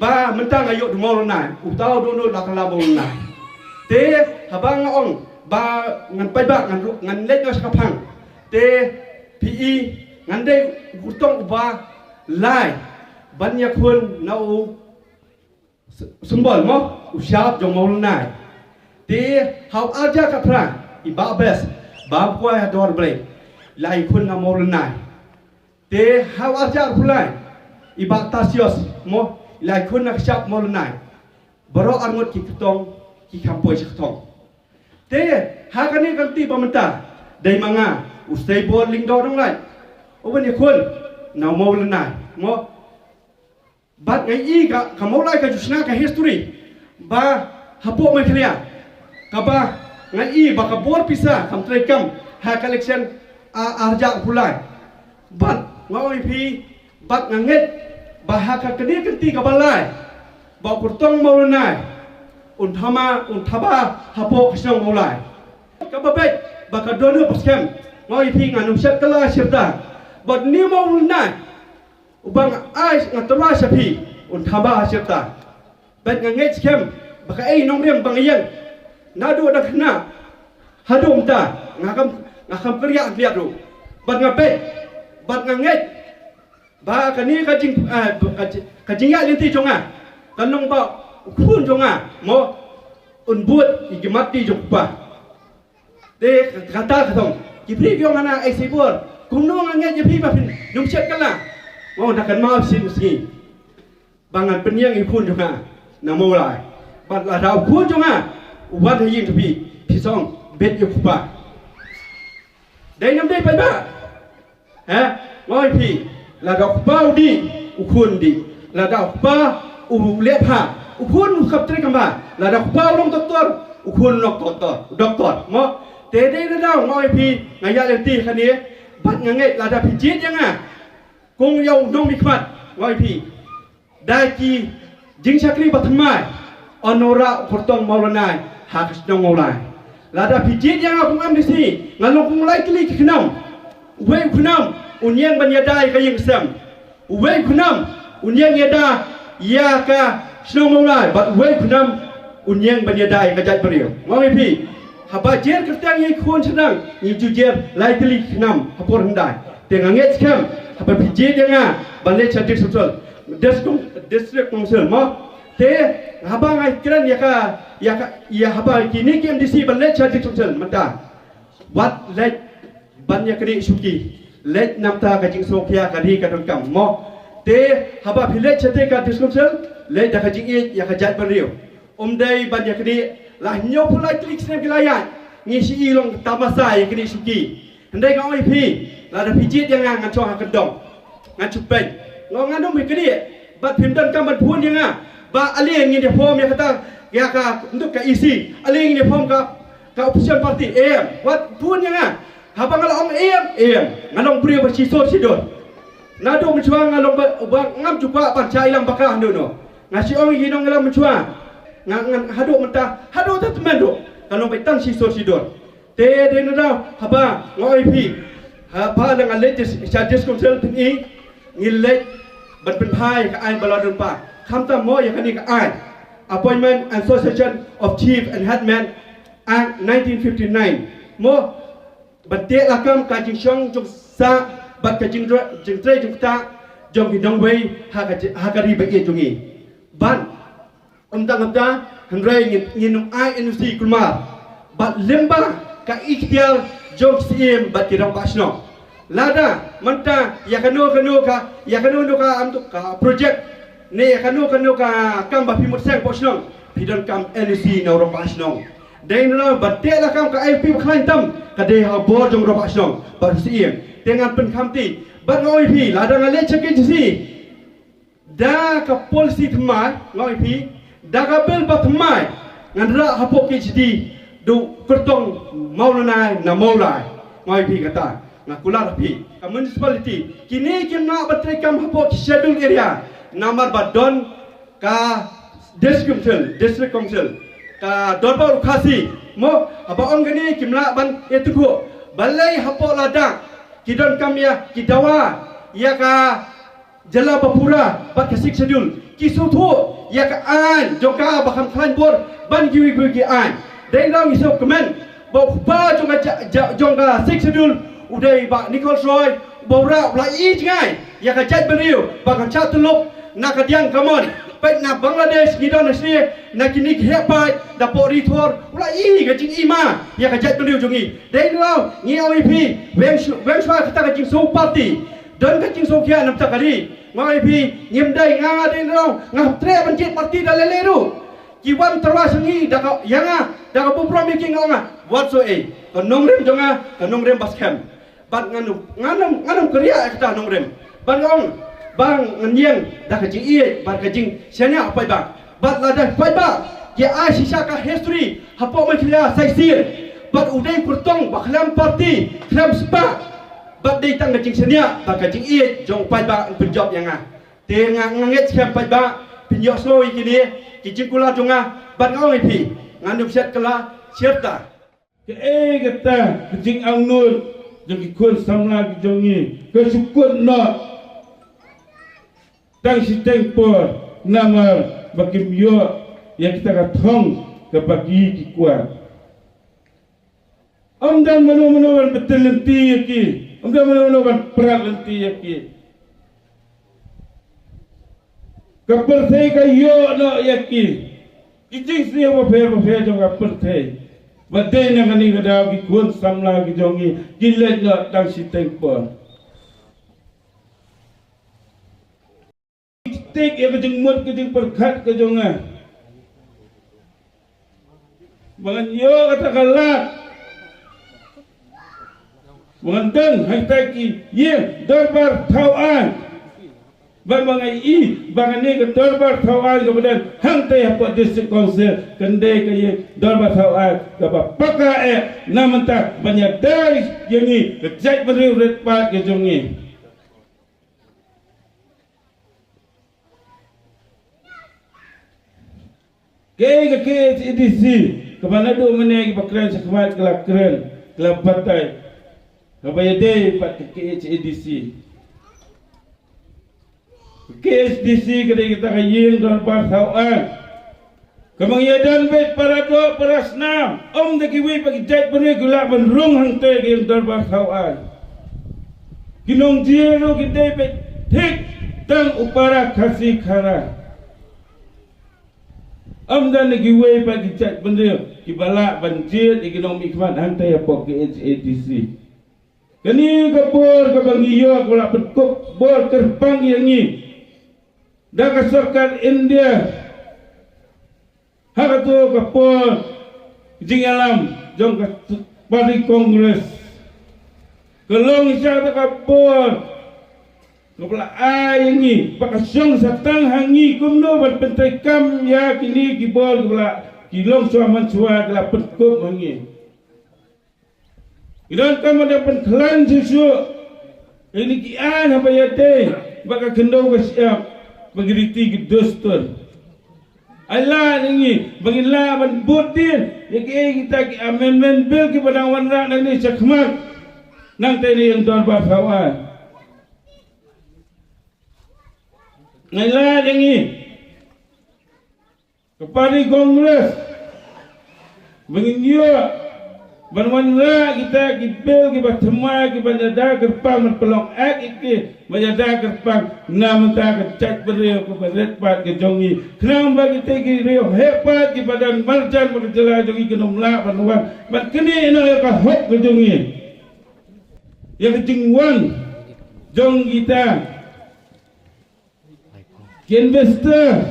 ba mynta nga ïoh u Mawlynnai, uta u dohnud la kylla Mawlynnai. Te haba nga ong ba ngan paidbah, ngan ruh, ngan leit noh sha ka phang. Te phi i, ngan dei u kyrtong uba lai ban ïakhun na u s-, symbol mo, u shap jong Mawlynnai. Te ha u arhajar khatphra, i Bah Best, ba kwai ha Dor Blei, la ïakhun na Mawlynnai. Te ha u arhajar arphew lai, i Bah Tarsios mo, la ïakhun na ka shap Mawlynnai. Baroh arngut ki kyrtong ki kham poi sha kyrtong. Te ha kane ka lynti ba mynta, dei ma nga u Seibor Lyngdoh Nonglait uban ïakhun na Mawlynnai mo. Bad nga i ka, ka Mawlai ka ju shna ka history ba hapoh Meghalaya, kaba nga i ba ka bor pisa kam treikam ha ka election a, arhajar arphew lai. Bad nga ong ïa phi, bad nga ngeit ba ha ka kane ka lynti kaba lai, ba u kyrtong Mawlynnai un thama, un thaba hapoh ka shnong Mawlai. Kaba beit ba ka dohnud ba skhem, nga ong ïa phi, ngan ym shet kylla shirta. Bad une Mawlynnai uba nga ai, nga tyrwa sha phi, un thaba ha shirta. Bad nga ngeit skhem ba kaei nongrim ba nga ïeng naduh da khynnah haduh mynta, nga kham, nga kham kyrïah khliat ruh. Bad nga beit, bad nga ngeit ba kane ka jing, eh, ka jing, ka jingïaid lynti jong nga kan long ba u khun jong nga mo un bud ïa ki mat ti jong u kpa. Te kata ka thong ki briew ki ong hana, ai Seibor, kumno nga ngeit ïa phi ba phin ym shet kylla. Mo, da kynmaw shisien u sngi ba ngan pynïeng ïa u khun jong nga na Mawlai. Bad lada u khun jong nga u wan ha ïing jong phi, phi shu ong beit ïa u kpa. Dei ne ym dei paidbah? He? Nga ong ïa phi, lada u kpa u dih, u khun u dih. Lada u kpa u leh bha, U khun u khap trei kam ba, lada u kpa u long doktor, u khun u long doktor, doktor. Mo, te dei na daw nga ong ïa phi, nga ïa lynti kane, bad nga ngeit lada phi jied ïa nga kum ïa u nongmihkhmat, nga ong ïa phi, da ki jingshakri ba thymmai, yn wanrah u kyrtong Mawlanai ha ka shnong Mawlai. Lada phi jied ïa nga kum M D C, nga long kum lai tylli ki khnam. Uwei u khnam un ïeng ban ïada ïa ka ïing ka sem. Uwei u khnam un ïeng ïada ïa ka shnong Mawlai, bad uwei u khnam un ïeng ban ïada ïa ka jaitbynriew. Nga ong ïa phi, haba jer kyrteng ïa ki khun shnong, ngi ju jer lai tylli ki khnam ha por hyndai. Te nga ngeit skhem haba phi jied ïa nga ban leit sha District Council, District Council, mo. Te haba nga kren ïa ka, ïa ka, ïa haba kine ki M D C ban leit sha District Council mynta, wat leit ban ïa kane shuki. Leit namar ka jingsngewkhia ka ri ka donkam, mo. Te haba phi leit shatei ka District Council, leit da ka jingïeit ïa ka jaitbynriew. Ym dei ban ïa kane, la hynñiewphew lai tylli ki snem ki la ïaid, ngi shu i long tamasa ïa kane shuki. Hynrei nga ong ïa phi, lada phi jied ïa nga ngan shong ha kyndong, ngan shu peit. Nga ong ngan ym ïa kane, bad phim donkam ban phone ïa nga ba ale ngin ïa form ïa kata, ïa ka, ntuk ka E C, ale ngin ïa form ka, ka opposition party. Em, wat phone ïa nga. Haba nga la ong em, em, nga long briew ba shisur shidur. Naduh mynshuwa nga long ba, ba ngam ju kwah ban shah ïalam baka hangno hangno. Nga shu ong ïa ki nongïalam mynshuwa. Nga, nga haduh mynta, haduh mynta tymmen ruh, nga long ba tang shisur shidur. Te dei na daw haba nga ong ïa phi, haba la nga leit sha District Council, pyni ngi leit ban pynphai ka aiñ ba la don pa. Khamtam mo ïa kane ka aiñ, Appointment and Succession of Chief and Headman Act nineteen fifty-nine. Mo, ban teh lakam ka jingshong jingsah bad ka jingdra-, jingtrei jingktah jong ki nongwei ha ka ji-, ha ka ri ba ïeit jong ngi. Ban ym tang kata, hynrei ngin, ngin ym ai N O C kulmar bad lyngba ka iktiar jong ki syiem bad ki rangbah shnong. Lada mynta ïa kano kano ka, ïa kano kano ka, am, ka project ne ïa kano kano ka kam ba phi mut seng hapoh shnong, phi donkam N O C na u rangbah shnong. Dei na ban teh lakam ka I L P ba khlaiñ tam, ka dei ha bor jong u rangbah shnong bad u syiem. Te ngan pynkhamti bad nga ong ïa phi, lada nga leit sha K H A D C da ka policy thymmai, nga ong ïa phi, da ka bill ba thymmai, ngan rah hapoh K H A D C da u kyrtong Mawlanai na Mawlai. Nga ong ïa phi kata, nga kular ïa phi. Ka municipality, kine kim lah ban treikam hapoh ki schedule area namar ba don ka District Council, District Council, ka Dorbar u Khasi. Mo, haba ong kane kim lah ban ïatyngkhuh. Balei hapoh Ladakh ki donkam ïa ki dawa ïa ka jylla ba pura bad ka Sixth Schedule, ki sngewthuh ïa ka aiñ jong ka ba kham khlaiñ bor ban kiwei kiwei ki aiñ. Dei na ngi sngewkmen ba u kpa jong ka ja-, ja-, jong ka Sixth Schedule u dei Bah Nichols Roy, ba u rah u la i jngai ïa ka jaitbynriew ba kan shah tyllup na ka diang ka mon. Peit na Bangladesh ngi don na shnong, na kine ki heh paid da pok ri thor, u la i ka jingima ïa ka jaitbynriew jong ngi. Dei na ngi ong ïa phi, weng shu-, weng shuwa kata ka jingsngew party, don ka jingsngewkhia na bynta ka ri. Nga ong ïa phi, ngim dei, nga dei na ngi, nga hap treh ban jied party da lei lei ruh. Ki wan tyrwa sha ngi da ka, ïa nga, da ka burom ïa ki, nga ong nga, wat shu ei, ka nongrim jong nga ka nongrim ba skhem. Bad ngan ym, ngan ym, ngan ym kyrïah ïa kata nongrim. Bad nga ong ba ngan ïeng da ka jingïeit bad ka jingshaniah paidbah. Bad lada paidbah ki ai shisha ka history hapoh Meghalaya sa shisien, bad u dei u kyrtong ba khlem party khlem spah, bad dei tang ka jingshaniah bad ka jingïeit jong paidbah yn pynjop ïa nga. Te nga, nga ngeit skhem paidbah phin ïohsngew ïa kine ki jingkular jong nga. Bad nga ong ïa phi, ngan ym shet kylla shet ta. Kaei kata ka jingangnud jong ki khun samla ki jong ngi ka shu kut noh tang shiteng por namar ba kim ïoh ïa kita ka thong kaba ki ki kwah. Ym don mano mano ban pynlynti ïa ki, ym don mano mano ban pynlynti ïa ki. Ka pyrthei ka ïoh noh ïa ki. Ki jingsniew bapher bapher jong ka pyrthei. Ba dei na kane ka daw ki khun samla ki jong ngi ki leit noh tang shiteng por. Tik ïa ka jingmut ka jingpyrkhat ka jong nga. Ba ngan ïoh kata ka lad ba ngan don ha kita ki ïing dorbar thaw aiñ. Ba ma nga i ba kane ka dorbar thaw aiñ kaba don hangtei hapoh District Council kan dei ka ïing dorbar thaw aiñ kaba paka eh na mynta ban ïada ïa ngi ka jaitbynriew rit paid ka jong ngi. Kaei ka K H A D C kaba naduh mynne kiba kren shakhmat ki la kren, ki la batai kaba ïadei bad ka K H A D C. Ka K H A D C ka dei kata ka ïing dorbar thaw aiñ. Kaba ngi ïa don beit para doh para snam, ym da kiwei pat ki jaitbynriew ki lah ban rung hangtei ka ïing dorbar thaw aiñ. Ki nongjied ruh ki dei beit thik tang u para Khasi Khara. Ym don kiwei pat ki jaitbynriew kiba lah ban jied ïa ki nongmihkhmat hangtei hapoh K H A D C. Kane ka bor kaba ngi ïoh ka la pynkup bor kyrpang ïa ngi da ka sorkar India. Ha kato ka por jingïalam jong ka party Congress ka long sha kata ka bor kaba la ai ïa ngi ba ka shong sa tang ha ngi kumno ban pyntreikam ïa kine ki bor kaba la ki longshuwa manshuwa ki la pynkup ha ngi. Ngi donkam ban da pynkhlaiñ shuh shuh ïa kine ki aiñ haba ïadei bad ka khyndew ka shyiap bad ki riti ki dustur. Ai lad ïa ngi ba ngin lah ban bud dien ïa kiei kita ki amendment bill kiba dang wanrah nangne shakhmat nangta na ïing dorbar thaw aiñ. Ai lad ïa ngi ka party Congress ba ngin ïoh ban wanrah kita ki bill kiba thymmai kiba ïada kyrpang ban pynlong act ïa ki ba ïada kyrpang na bynta ka jaitbynriew kaba rit paid ka jong ngi. Khnang ba kita ki riew heh paid kiba don marjan bad ka jylla jong ngi kin ym lah ban wan ban knieh noh ïa ka hok ka jong ngi, ïa ka jingwan jong kita ki investor,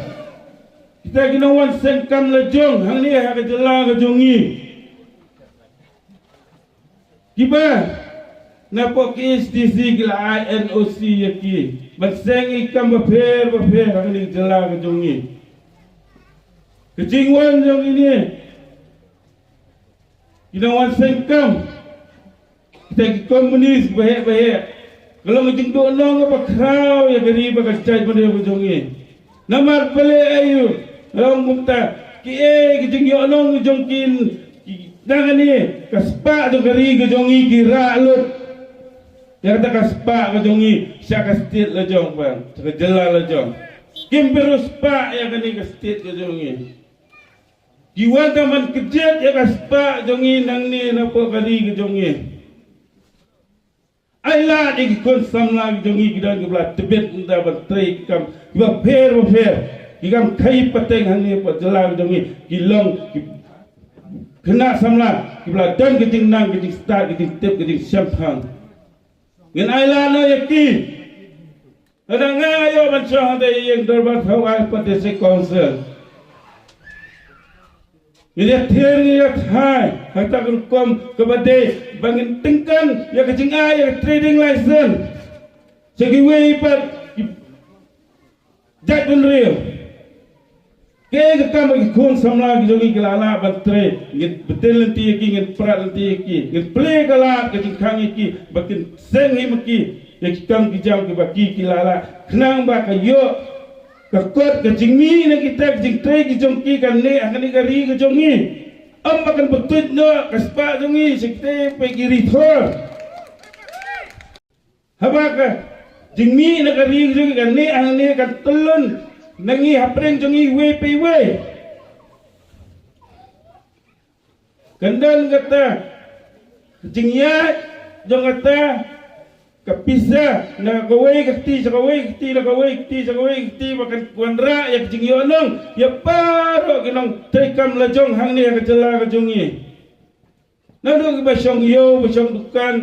kita ki nongwan seng kam lajong hangne ha ka jylla ka jong ngi. Kiba napoh K H A D C ki la ai N O C ïa ki ban seng ïa ki kam bapher bapher hangne ha ka jylla ka jong ngi. Ka jingwan jong kine ki nongwan seng kam, kita ki companies baheh baheh, ka long ka jingduhnong kaba khraw ïa ka ri bad ka jaitbynriew ka jong ngi. Namar balei aïu nga ong kumta? Kiei ki jingïohnong ka jong ki, ki dang kane ka spah jong ka ri ka jong ngi ki rah lut ïa kata ka spah ka jong ngi sha ka state lajong, bad sha ka jylla lajong. Kim pynroi spah ïa kane ka state ka jong ngi. Ki wan tang ban kjit ïa ka spah jong ngi nangne napoh ka ri ka jong ngi. Ai lad ïa ki khun samla ki jong ngi ki don kiba la tbit mynta ban trei ki kam kiba pher ba pher, ki kam khaïi pateng hangne hapoh jylla ka jong ngi, ki long ki khynnah samla kiba la don ka jingnang, ka jingstad, ka jingtip, ka jingshemphang. Ngin ai lad noh ïa ki. Lada nga ïoh ban shong hangta ïing dorbar thaw aiñ pat District Council, ngin ïa thied, ngin ïa thait ha kata ka rukom kaba dei ba ngin tyngkan ïa ka jingai ïa ka trading license sha kiwei pat ki jaitbynriew. Kaei ka kam ba ki khun samla ki jong ngi ki la lah ban trei, ngin btin lynti ïa ki, ngin prat lynti ïa ki, ngin plie ka lad ka jingkhang ïa ki ba kin seng hi ma ki ïa ki kam ki jam kiba ki ki la lah, khnang ba ka ïoh ka kot ka jingmih na kita ki jingtrei ki jong ki kane ha kane ka ri ka jong ngi. Ym ba kan pyntuid noh ka spah jong ngi sha kita pat ki ri thor. Haba ka jingmih na ka ri jong ngi kane hangne kan tyllun na ngi hapdeng jong ngi iwei pa iwei. Kan don kata ka jingïaid jong kata ka pisa na kawei ka kti sha kawei ka kti, na kawei ka kti sha kawei ka kti, ba kan wanrah ïa ka jingïohnong ïa baroh ki nongtrei kam lajong hangne ha ka jylla ka jong ngi. Naduh kiba shong ïew, ba shong dukan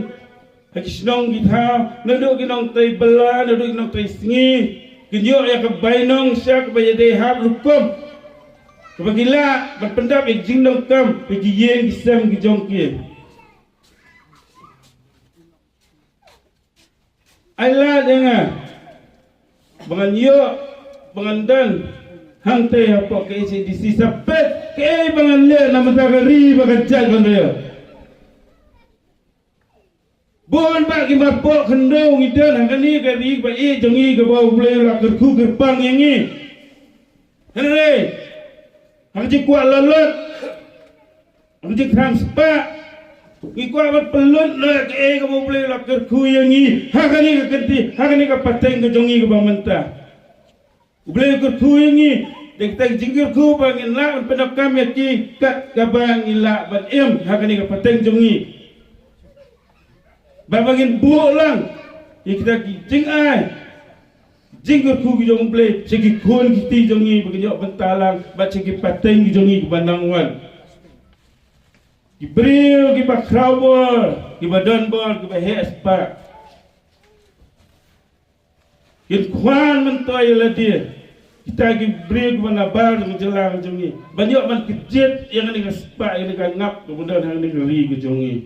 ha ki shnong ki thaw, naduh ki nongtrei bylla, naduh ki nongtrei sngi, kin ïoh ïa ka bainong sha kaba ïadei hap rukom kaba ki lah ban pyndap ïa ki jingdonkam ïa ki ïing ki sem ki jong ki. Ai lad ïa nga. ba ngan ïoh, ba ngan don hangtei hapoh ka H A D C, sa peit kaei ba ngan leh na bynta ka ri bad ka jaitbynriew. Bun bah ki marpoh khyndew ngi don ha kane ka ri ba ïeit jong ngi kaba U Blei u la kyrkhu kyrpang ïa ngi. Hynrei ha ka jingkwah lalot, ha ka jingthrang spah, ngi kwah ban pynlut noh ïa kaei kaba U Blei u la kyrkhu ïa ngi ha kane ka kynti, ha kane ka pateng ka jong ngi kaba mynta. U Blei u kyrkhu ïa ngi da kita ki jingkyrkhu ba ngin lah ban pyndonkam ïa ki kat kaba ngi lah ban im ha kane ka pateng jong ngi, bad ba ngin buh lang ïa kita ki jingai jingkyrkhu ki jong U Blei sha ki khun ki kti jong ngi ba kin ïoh bynta lang bad sha ki pateng ki jong ngi kiba nang wan. Ki briew kiba khraw bor, kiba don bor, kiba heh spah, kin khwan myntoi ïa lade. Kita ki briew kiba nabar jong ka jylla ka jong ngi ban ïoh ban kjit ïa kane ka spah, ïa kane ka ngap kaba don ha kane ka ri ka jong ngi.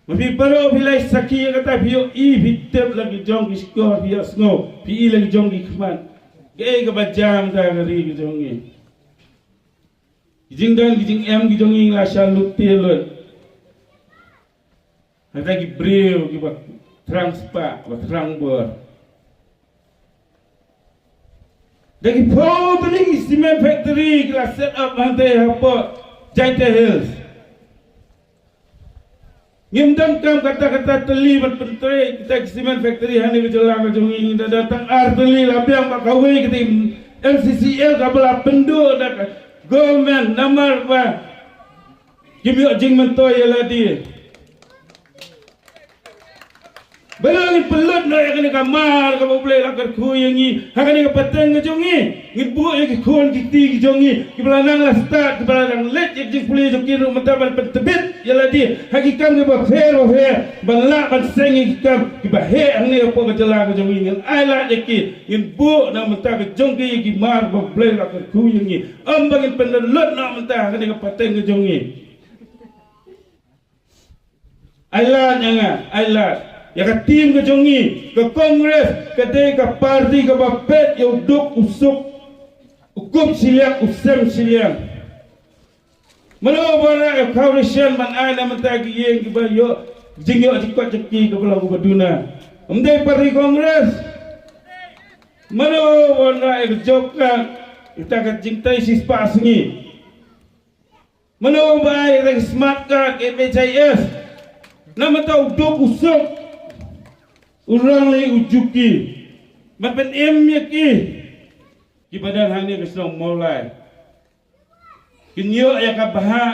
Ma phi baroh phi la sakhi ïa kata, phi ïohi, phi tip la ki jong ki shkor, phi ïohsngew, phi i la ki jong ki khmat kaei kaba jia mynta ha ka ri ka jong ngi. Ki jingdon ki jingem ki jong ngi la shah lut tiar lut. Hangta ki briew kiba thrang spah, ba thrang bor. Da ki phew tylli ki cement factory ki la set up hangta hapoh Jaintia Hills. Ngim donkam kata kata tylli ban pyntrei kita ki cement factory ha kane ka jylla ka jong ngi, ngi da don tang ar tylli, la biang ba kawei kita M C C L kaba la pynduh da ka government namar ba kim ïoh jingmyntoi ïa lade. Balei ngin pynlut noh ïa kane ka mar kaba U Blei la kyrkhu ïa ngi ha kane ka pateng ka jong ngi? Ngin buh ïa ki khun ki kti ki jong ngi kiba la nang la stad, kiba la nang leit ïa ka jingpule jong ki ruh mynta ban pyntbit ïa lade ha ki kam kiba pher ba pher, ban lah ban seng ïa ki kam kiba heh hangne hapoh ka jylla ka jong ngi. Ngin ailad ïa ki, ngin buh na bynta ka jong ki ïa ki mar ba U Blei la kyrkhu ïa ngi. Ym ba ngin pynlut noh mynta ha kane ka pateng ka jong ngi. Ailad ïa nga, ailad ïa ka team ka jong ngi. Ka Congress ka dei ka party kaba peit ïa u duk u suk, u kup shiliang u sem shiliang. Mano ba wanrah ïa ka foundation ban ai na bynta ki ïing kiba ïoh jingïoh jingkoit jong ki kaba long kaba duna? Ym dei party Congress. Mano ba wanrah ïa ka job card, ïa ka jingtrei shispah sngi? Mano ba ai ïa ka smart card, M H I S? Na bynta u duk u suk, u rang lei u juki, ban pynim ïa ki kiba don hangne ka shnong Mawlai. Kin ïoh ïa ka bhah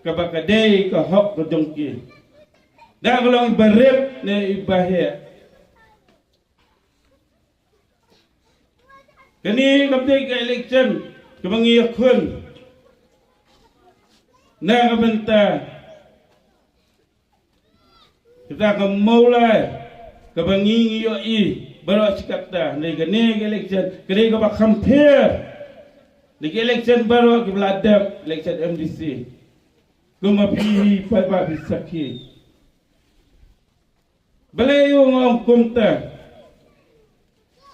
kaba ka dei ka hok ka jong ki. Da ka long i ba rep ne i ba heh. Kane kam dei ka election kaba ngi ïakhun na ka bynta kata ka Mawlai kaba ngi ngi ïohi baroh shi katta. Hynrei kane ka election ka dei kaba kham pher na ki election baroh kiba la dep, election M D C. Kumba phi hi paidbah phi sakhi. Balei u nga ong kumta?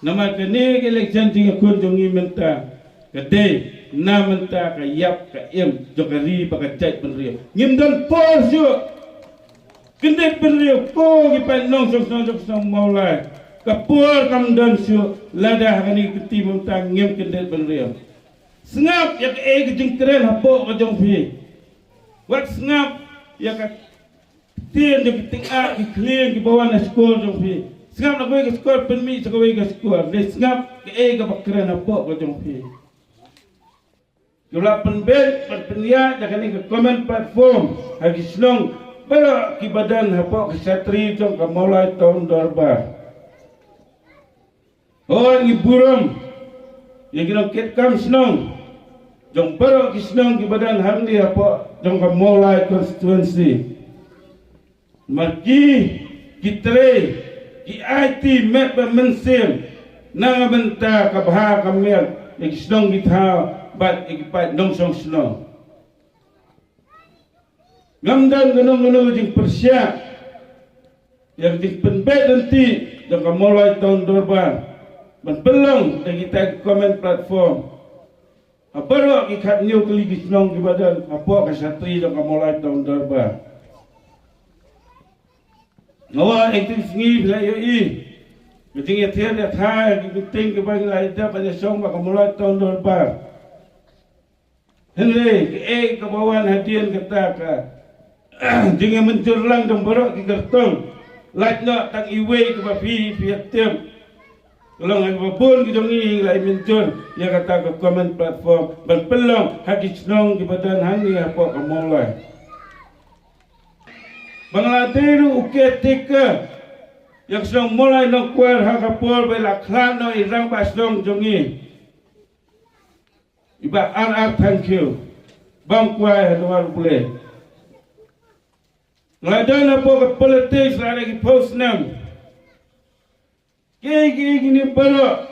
Namar kane ka election jingïakhun jong ngi mynta ka dei na bynta ka ïap ka im jong ka ri bad ka jaitbynriew. Ngim don por shuh. Kyndit bynriew ko ki paid nongshong shnong jong ka shnong Mawlai. Ka por kam don shuh lada ha kane ka kti mynta ngim kyndit bynriew. Sngap ïa kaei ka jingkren hapoh ka jong phi. Wat sngap ïa ka ktien jong ki tyngkhuh ki khlieng kiba wan na shkor jong phi. Sngap na kawei ka shkor pynmih sha kawei ka shkor. Dei sngap kaei kaba kren hapoh ka jong phi. Ki la pynbeit ban pynïaid da kane ka common platform ha ki shnong baroh kiba don hapoh ka shatri jong ka Mawlai Town Dorbar. Hooid ngi burom ïa ki nongkitkam shnong jong baroh ki shnong kiba don hangne hapoh jong ka Mawlai constituency. Namar ki, ki trei, ki aiti met bad mynsiem na ka bynta ka bha ka miat ïa ki shnong ki thaw bad ïa ki paid nongshong shnong. Ngam don kano kano ka jingpyrshah ïa ka jingpynbeit lynti jong ka Mawlai Town Dorbar. ban pynlong da kita ki comment platform ha baroh ki khatnyiw tylli ki shnong kiba don hapoh ka shatri jong ka Mawlai Town Dorbar. Nga wan ha kine ki sngi phi la ïohi ka jingïathied ïathaw ha ki meeting kiba ngi la ïadep ban ïashong bad ka Mawlai Town Dorbar. Hynrei kaei kaba wan hadien kata ka jingïamynjur lang jong baroh ki kyrtong, lait noh tang iwei kaba phi, phi ïa tip. Ka long kaba bun ki jong ngi la ïamynjur ïa kata ka comment platform ban pynlong ha ki shnong kiba don hangne hapoh ka Mawlai. Ba nga la dei ruh u caretaker ïa ka shnong Mawlai Nongkwar ha ka por ba la khlad noh i rangbah shnong jong ngi, i Bah R R Thangkhiew, bam kwai ha duwar U Blei. Nga la don hapoh ka politics la da ki phew snem. Kiei kiei kine baroh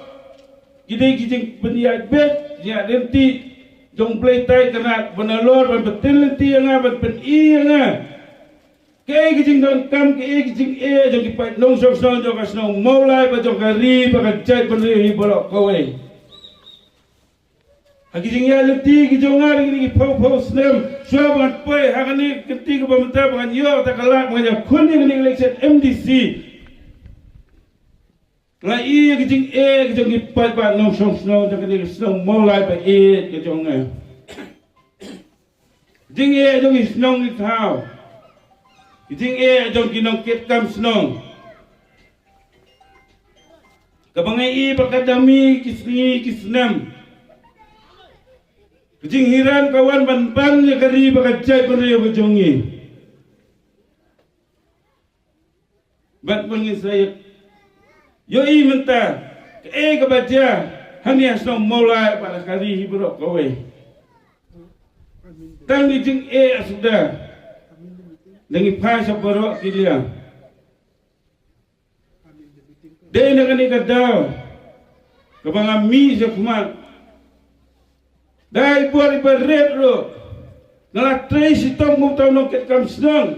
ki dei ki jingpynïaid beit, jingïaid lynti jong U Blei Trai Kynrad, ba nalor ban pyntip lynti ïa nga, ban pyni ïa nga kaei ka jingdonkam, kaei ka jingeh jong ki paid nongshong shnong jong ka shnong Mawlai bad jong ka ri bad ka jaitbynriew hi baroh kawei. Ha ki jingïaid lynti ki jong nga ha kine ki phew phew snem, shuwa ba ngan poi ha kane ka kynti kaba mynta ba ngan ïoh kata ka lad ba ngan ïakhun ïa kane ka election M D C, nga ïohi ïa ka jingeh ka jong ki paidbah nongshong shnong jong kane ka shnong Mawlai ba ïeit ka jong nga. Jingeh jong ki shnong ki thaw, jingeh jong ki nongkitkam shnong, kaba nga ïohi ba ka dang mih ki sngi ki snem. Ka jinghiran ka wan ban ban ïa ka ri bad ka jaitbynriew ka jong ngi. Bad ba ngin sa ïohi mynta kaei kaba jia hangne ha shnong Mawlai bad ha ka ri hi baroh kawei. Tang ki jingeh suda da ngi phai sha baroh ki liang. Dei na kane ka daw kaba nga mih sha khmat, dei bor iba rit ruh, nga la trei shitom kum uta u nongkitkam shnong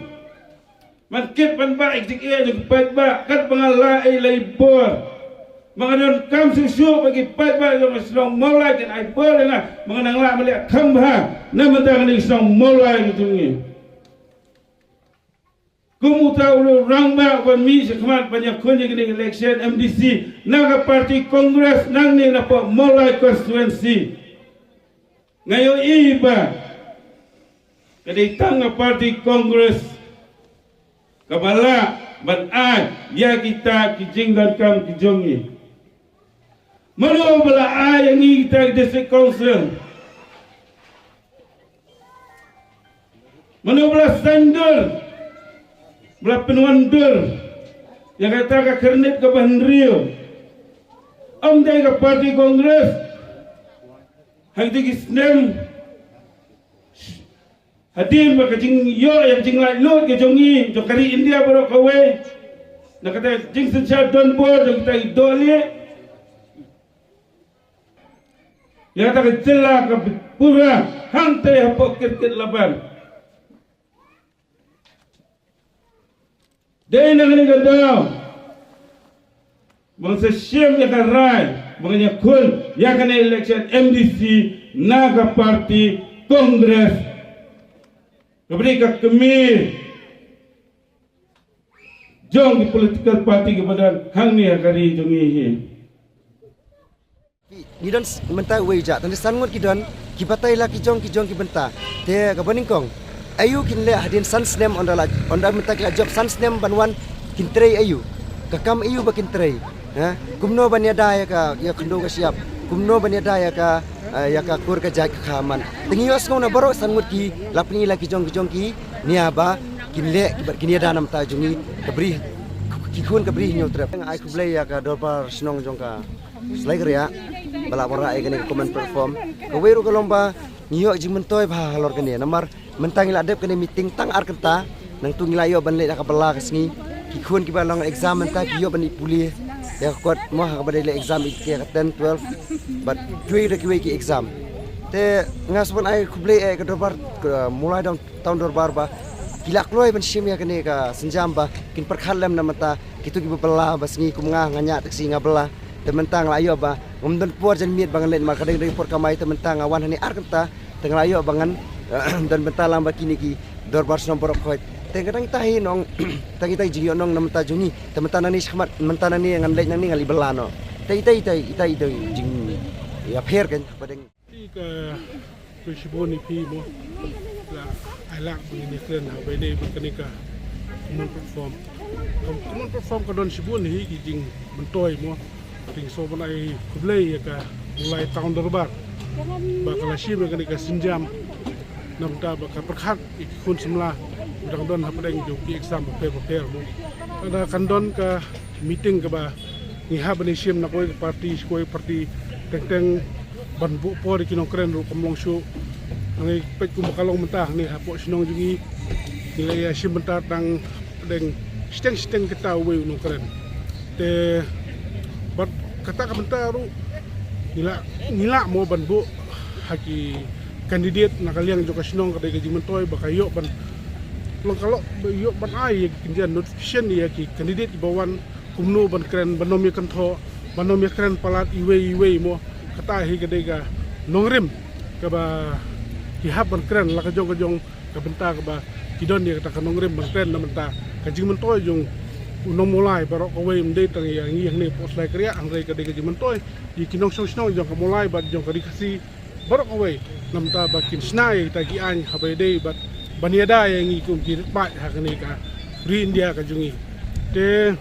ban kit ban bah ïa ka jingeh jong ki paidbah. Katba nga lah ei la i bor, ba nga donkam shuh shuh ba ki paidbah jong ka shnong Mawlai kin ai bor ïa nga ba ngan nang lah ban leh kham bha na bynta kane ka shnong Mawlai ka jong ngi. Kum uta u rangbah uba mih sha khmat ban ïakhun ïa kane ka election M D C na ka party Congress nangne napoh Mawlai constituency, nga ïohi ba ka dei tang ka party Congress kaba lah ban ai ïa kita ki jingdonkam ki jong ngi. Mano ba la ai ïa ngi kita ki District Council? Mano ba la saiñdur, ba la pynwandur ïa kata ka khyrnit kaba hynriew? Ym dei ka party Congress? Ha kita ki snem hadien ba ka jingïoh ïa ka jinglaitluid ka jong ngi, jong ka ri India baroh kawei, na kata ka jingsynshar donbor jong kita ki dohlieh, ïa kata ka jylla ka pura hangtei hapoh Kirkitlaban. Dei na kane ka daw ba ngan sa shim ïa ka rai ba ngan ïakhun ïa kane election M D C na ka party Congress, kaba dei ka kmie jong ki political party kiba don hangne ha ka ri jong ngi hi. Ngi don s-, mynta uwei u jaka, tang dei san ngut ki don, ki batai la ki jong ki jong ki bynta. Te kaba nyngkong, aïu kin leh hadien san snem, ynda la, ynda mynta ki la jop san snem ban wan, kin trei aïu? Ka kam aïu ba kin trei? Ha? Kumno ban ïada ïa ka, ïa ka khyndew ka shyiap? Kumno ban ïada ïa ka, eh, ïa ka kur ka jait ka kha man? Te ngi ïohsngew na baroh san ngut ki la pyni la ki jong ki jong ki nia ba kin leh, ki ba kin ïada na bynta jong ngi, ka Bri, ki khun ka Bri Hynñiewtrep. Nga ai khublei ïa ka dorbar shnong jong ka Sleikhriat ba la wanrah ïa kane ka common platform. Kawei ruh ka long ba ngi ïoh jingmyntoi bha halor kane, namar mynta ngi la dep kane meeting tang ar kynta, nangtu ngi la ïoh ban leit ha ka bylla ka sngi. Ki khun kiba long exam mynta ki ïoh ban leit pule ïa ka kot mo, ha kaba dei leit exam ïa ka ten, twelve bad kiwei da kiwei ki exam. Te nga sngewbha ban ai khublei ïa ka dorbar, ka Mawlai Town Dorbar ba ki la kloi ban shim ïa kane ka sienjam ba kin pyrkhat lem na bynta kito kiba bylla ba sngi kum nga, nga ñiah taxi nga bylla. Te mynta nga la ïoh ba ngam don por jan miet ba ngan leit namar ka dang dang por kamai, te mynta nga wan hangne ar kynta te nga la ïoh ba ngan don bynta lang bad kine ki dorbar shnong baroh khoit. Te ka dang tahi nong tang itai jingïoh nong na mynta jong ngi. Te mynta nangne shakhmat mynta nangne ngan leit nangne ngan leit bylla noh. Te itai itai itai itai jingïapher kan ba dang. Ka Khublei shibun ïa phi mo. La ai lak ba ngin ïakren ha ba ïadei bad kane ka common platform. Ka common platform ka don shibun hi ki jingmyntoi mo. Te nga sngewbha ban ai khublei ïa ka Mawlai Town Dorbar ba ka la shim ïa kane ka sienjam na bynta ba ka pyrkhat ïa ki khun samla ba dang don hapdeng jong ki exam bapher bapher mo. Lada kan don ka meeting kaba ngi hap ban ïashim na kawei ka party sha kawei ka party, teng teng ban buh por ïa ki nongkren ruh kam long shuh. Hangne peit kumba ka long mynta hangne hapoh shnong jong ngi, ngi la ïashim bynta tang pdeng shiteng shiteng kata uwei u nongkren. Te bad kata ka bynta ruh ngi lah ngi lah mo ban buh ha ki candidate na ka liang jong ka shnong, ka dei ka jingmyntoi ba ka ïoh ban long ka lok ba ïoh ban ai ïa ki kynja notification ïa ki candidate kiba wan kumno ban kren, ban ym ïa kynthoh, ban ym ïa kren palat iwei iwei mo. Kata hi ka dei ka nongrim kaba ki hap ban kren la ka jong ka jong ka bynta kaba ki don ïa kata ka nongrim ban kren na bynta ka jingmyntoi jong u nong Mawlai baroh kawei, ym dei tang ïa ngi hangne hapoh Shlaikriah, hynrei ka dei ka jingmyntoi ïa ki nongshong shnong jong ka Mawlai bad jong ka Ri Khasi baroh kawei, na bynta ba kin shna ïa kita ki aiñ ha ba ïadei bad ban ïada ïa ngi kum ki rit paid ha kane ka ri India ka jong ngi. Te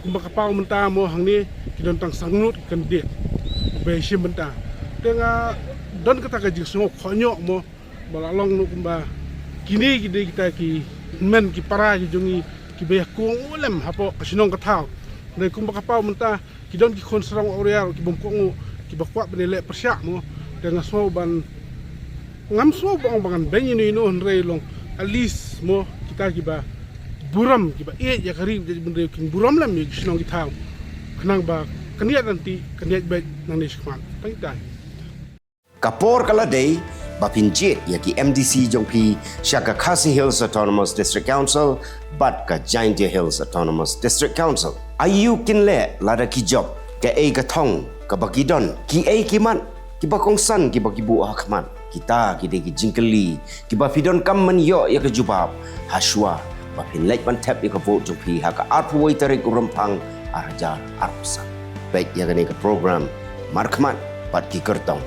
kumba ka paw mynta mo hangne ki don tang sanglut ki candidate ba ïashim bynta. Te nga don kata ka jingsngew khohñioh mo ba la long noh kumba kine ki dei kita ki hynmen ki para ki jong ngi kiba ïakohnguh lem hapoh ka shnong ka thaw. Hynrei kumba ka paw mynta ki don ki khun sarong awria ruh ki bym kohnguh, kiba kwah ban ïaleh pyrshah mo. Te nga sngew ban, ngam sngew ba ong ba ngan beiñ ïano ïano, hynrei long at least mo kita kiba burom, kiba ïeit ïa ka ri bad ïa ka jaitbynriew kin burom lem ïa ki shnong ki thaw, khnang ba kan ïaid ryntih, kan ïaid beit nangne shakhmat. Tang itai. Ka por ka la dei ba phin jied ïa ki M D C jong phi sha ka Khasi Hills Autonomous District Council bad ka Jaintia Hills Autonomous District Council. Aïu kin leh lada ki jop? Kaei ka thong kaba ki don? Kiei ki mat kiba kongsan kiba ki buh ha khmat? Kita ki dei ki jingkylli kiba phi donkam ban ïoh ïa ka jubab hashwa ba phin leit ban thep ïa ka vote jong phi ha ka arphew wei tarik u Rymphang ar hajar arphew san. Peit ïa kane ka program markhmat bad ki kyrtong.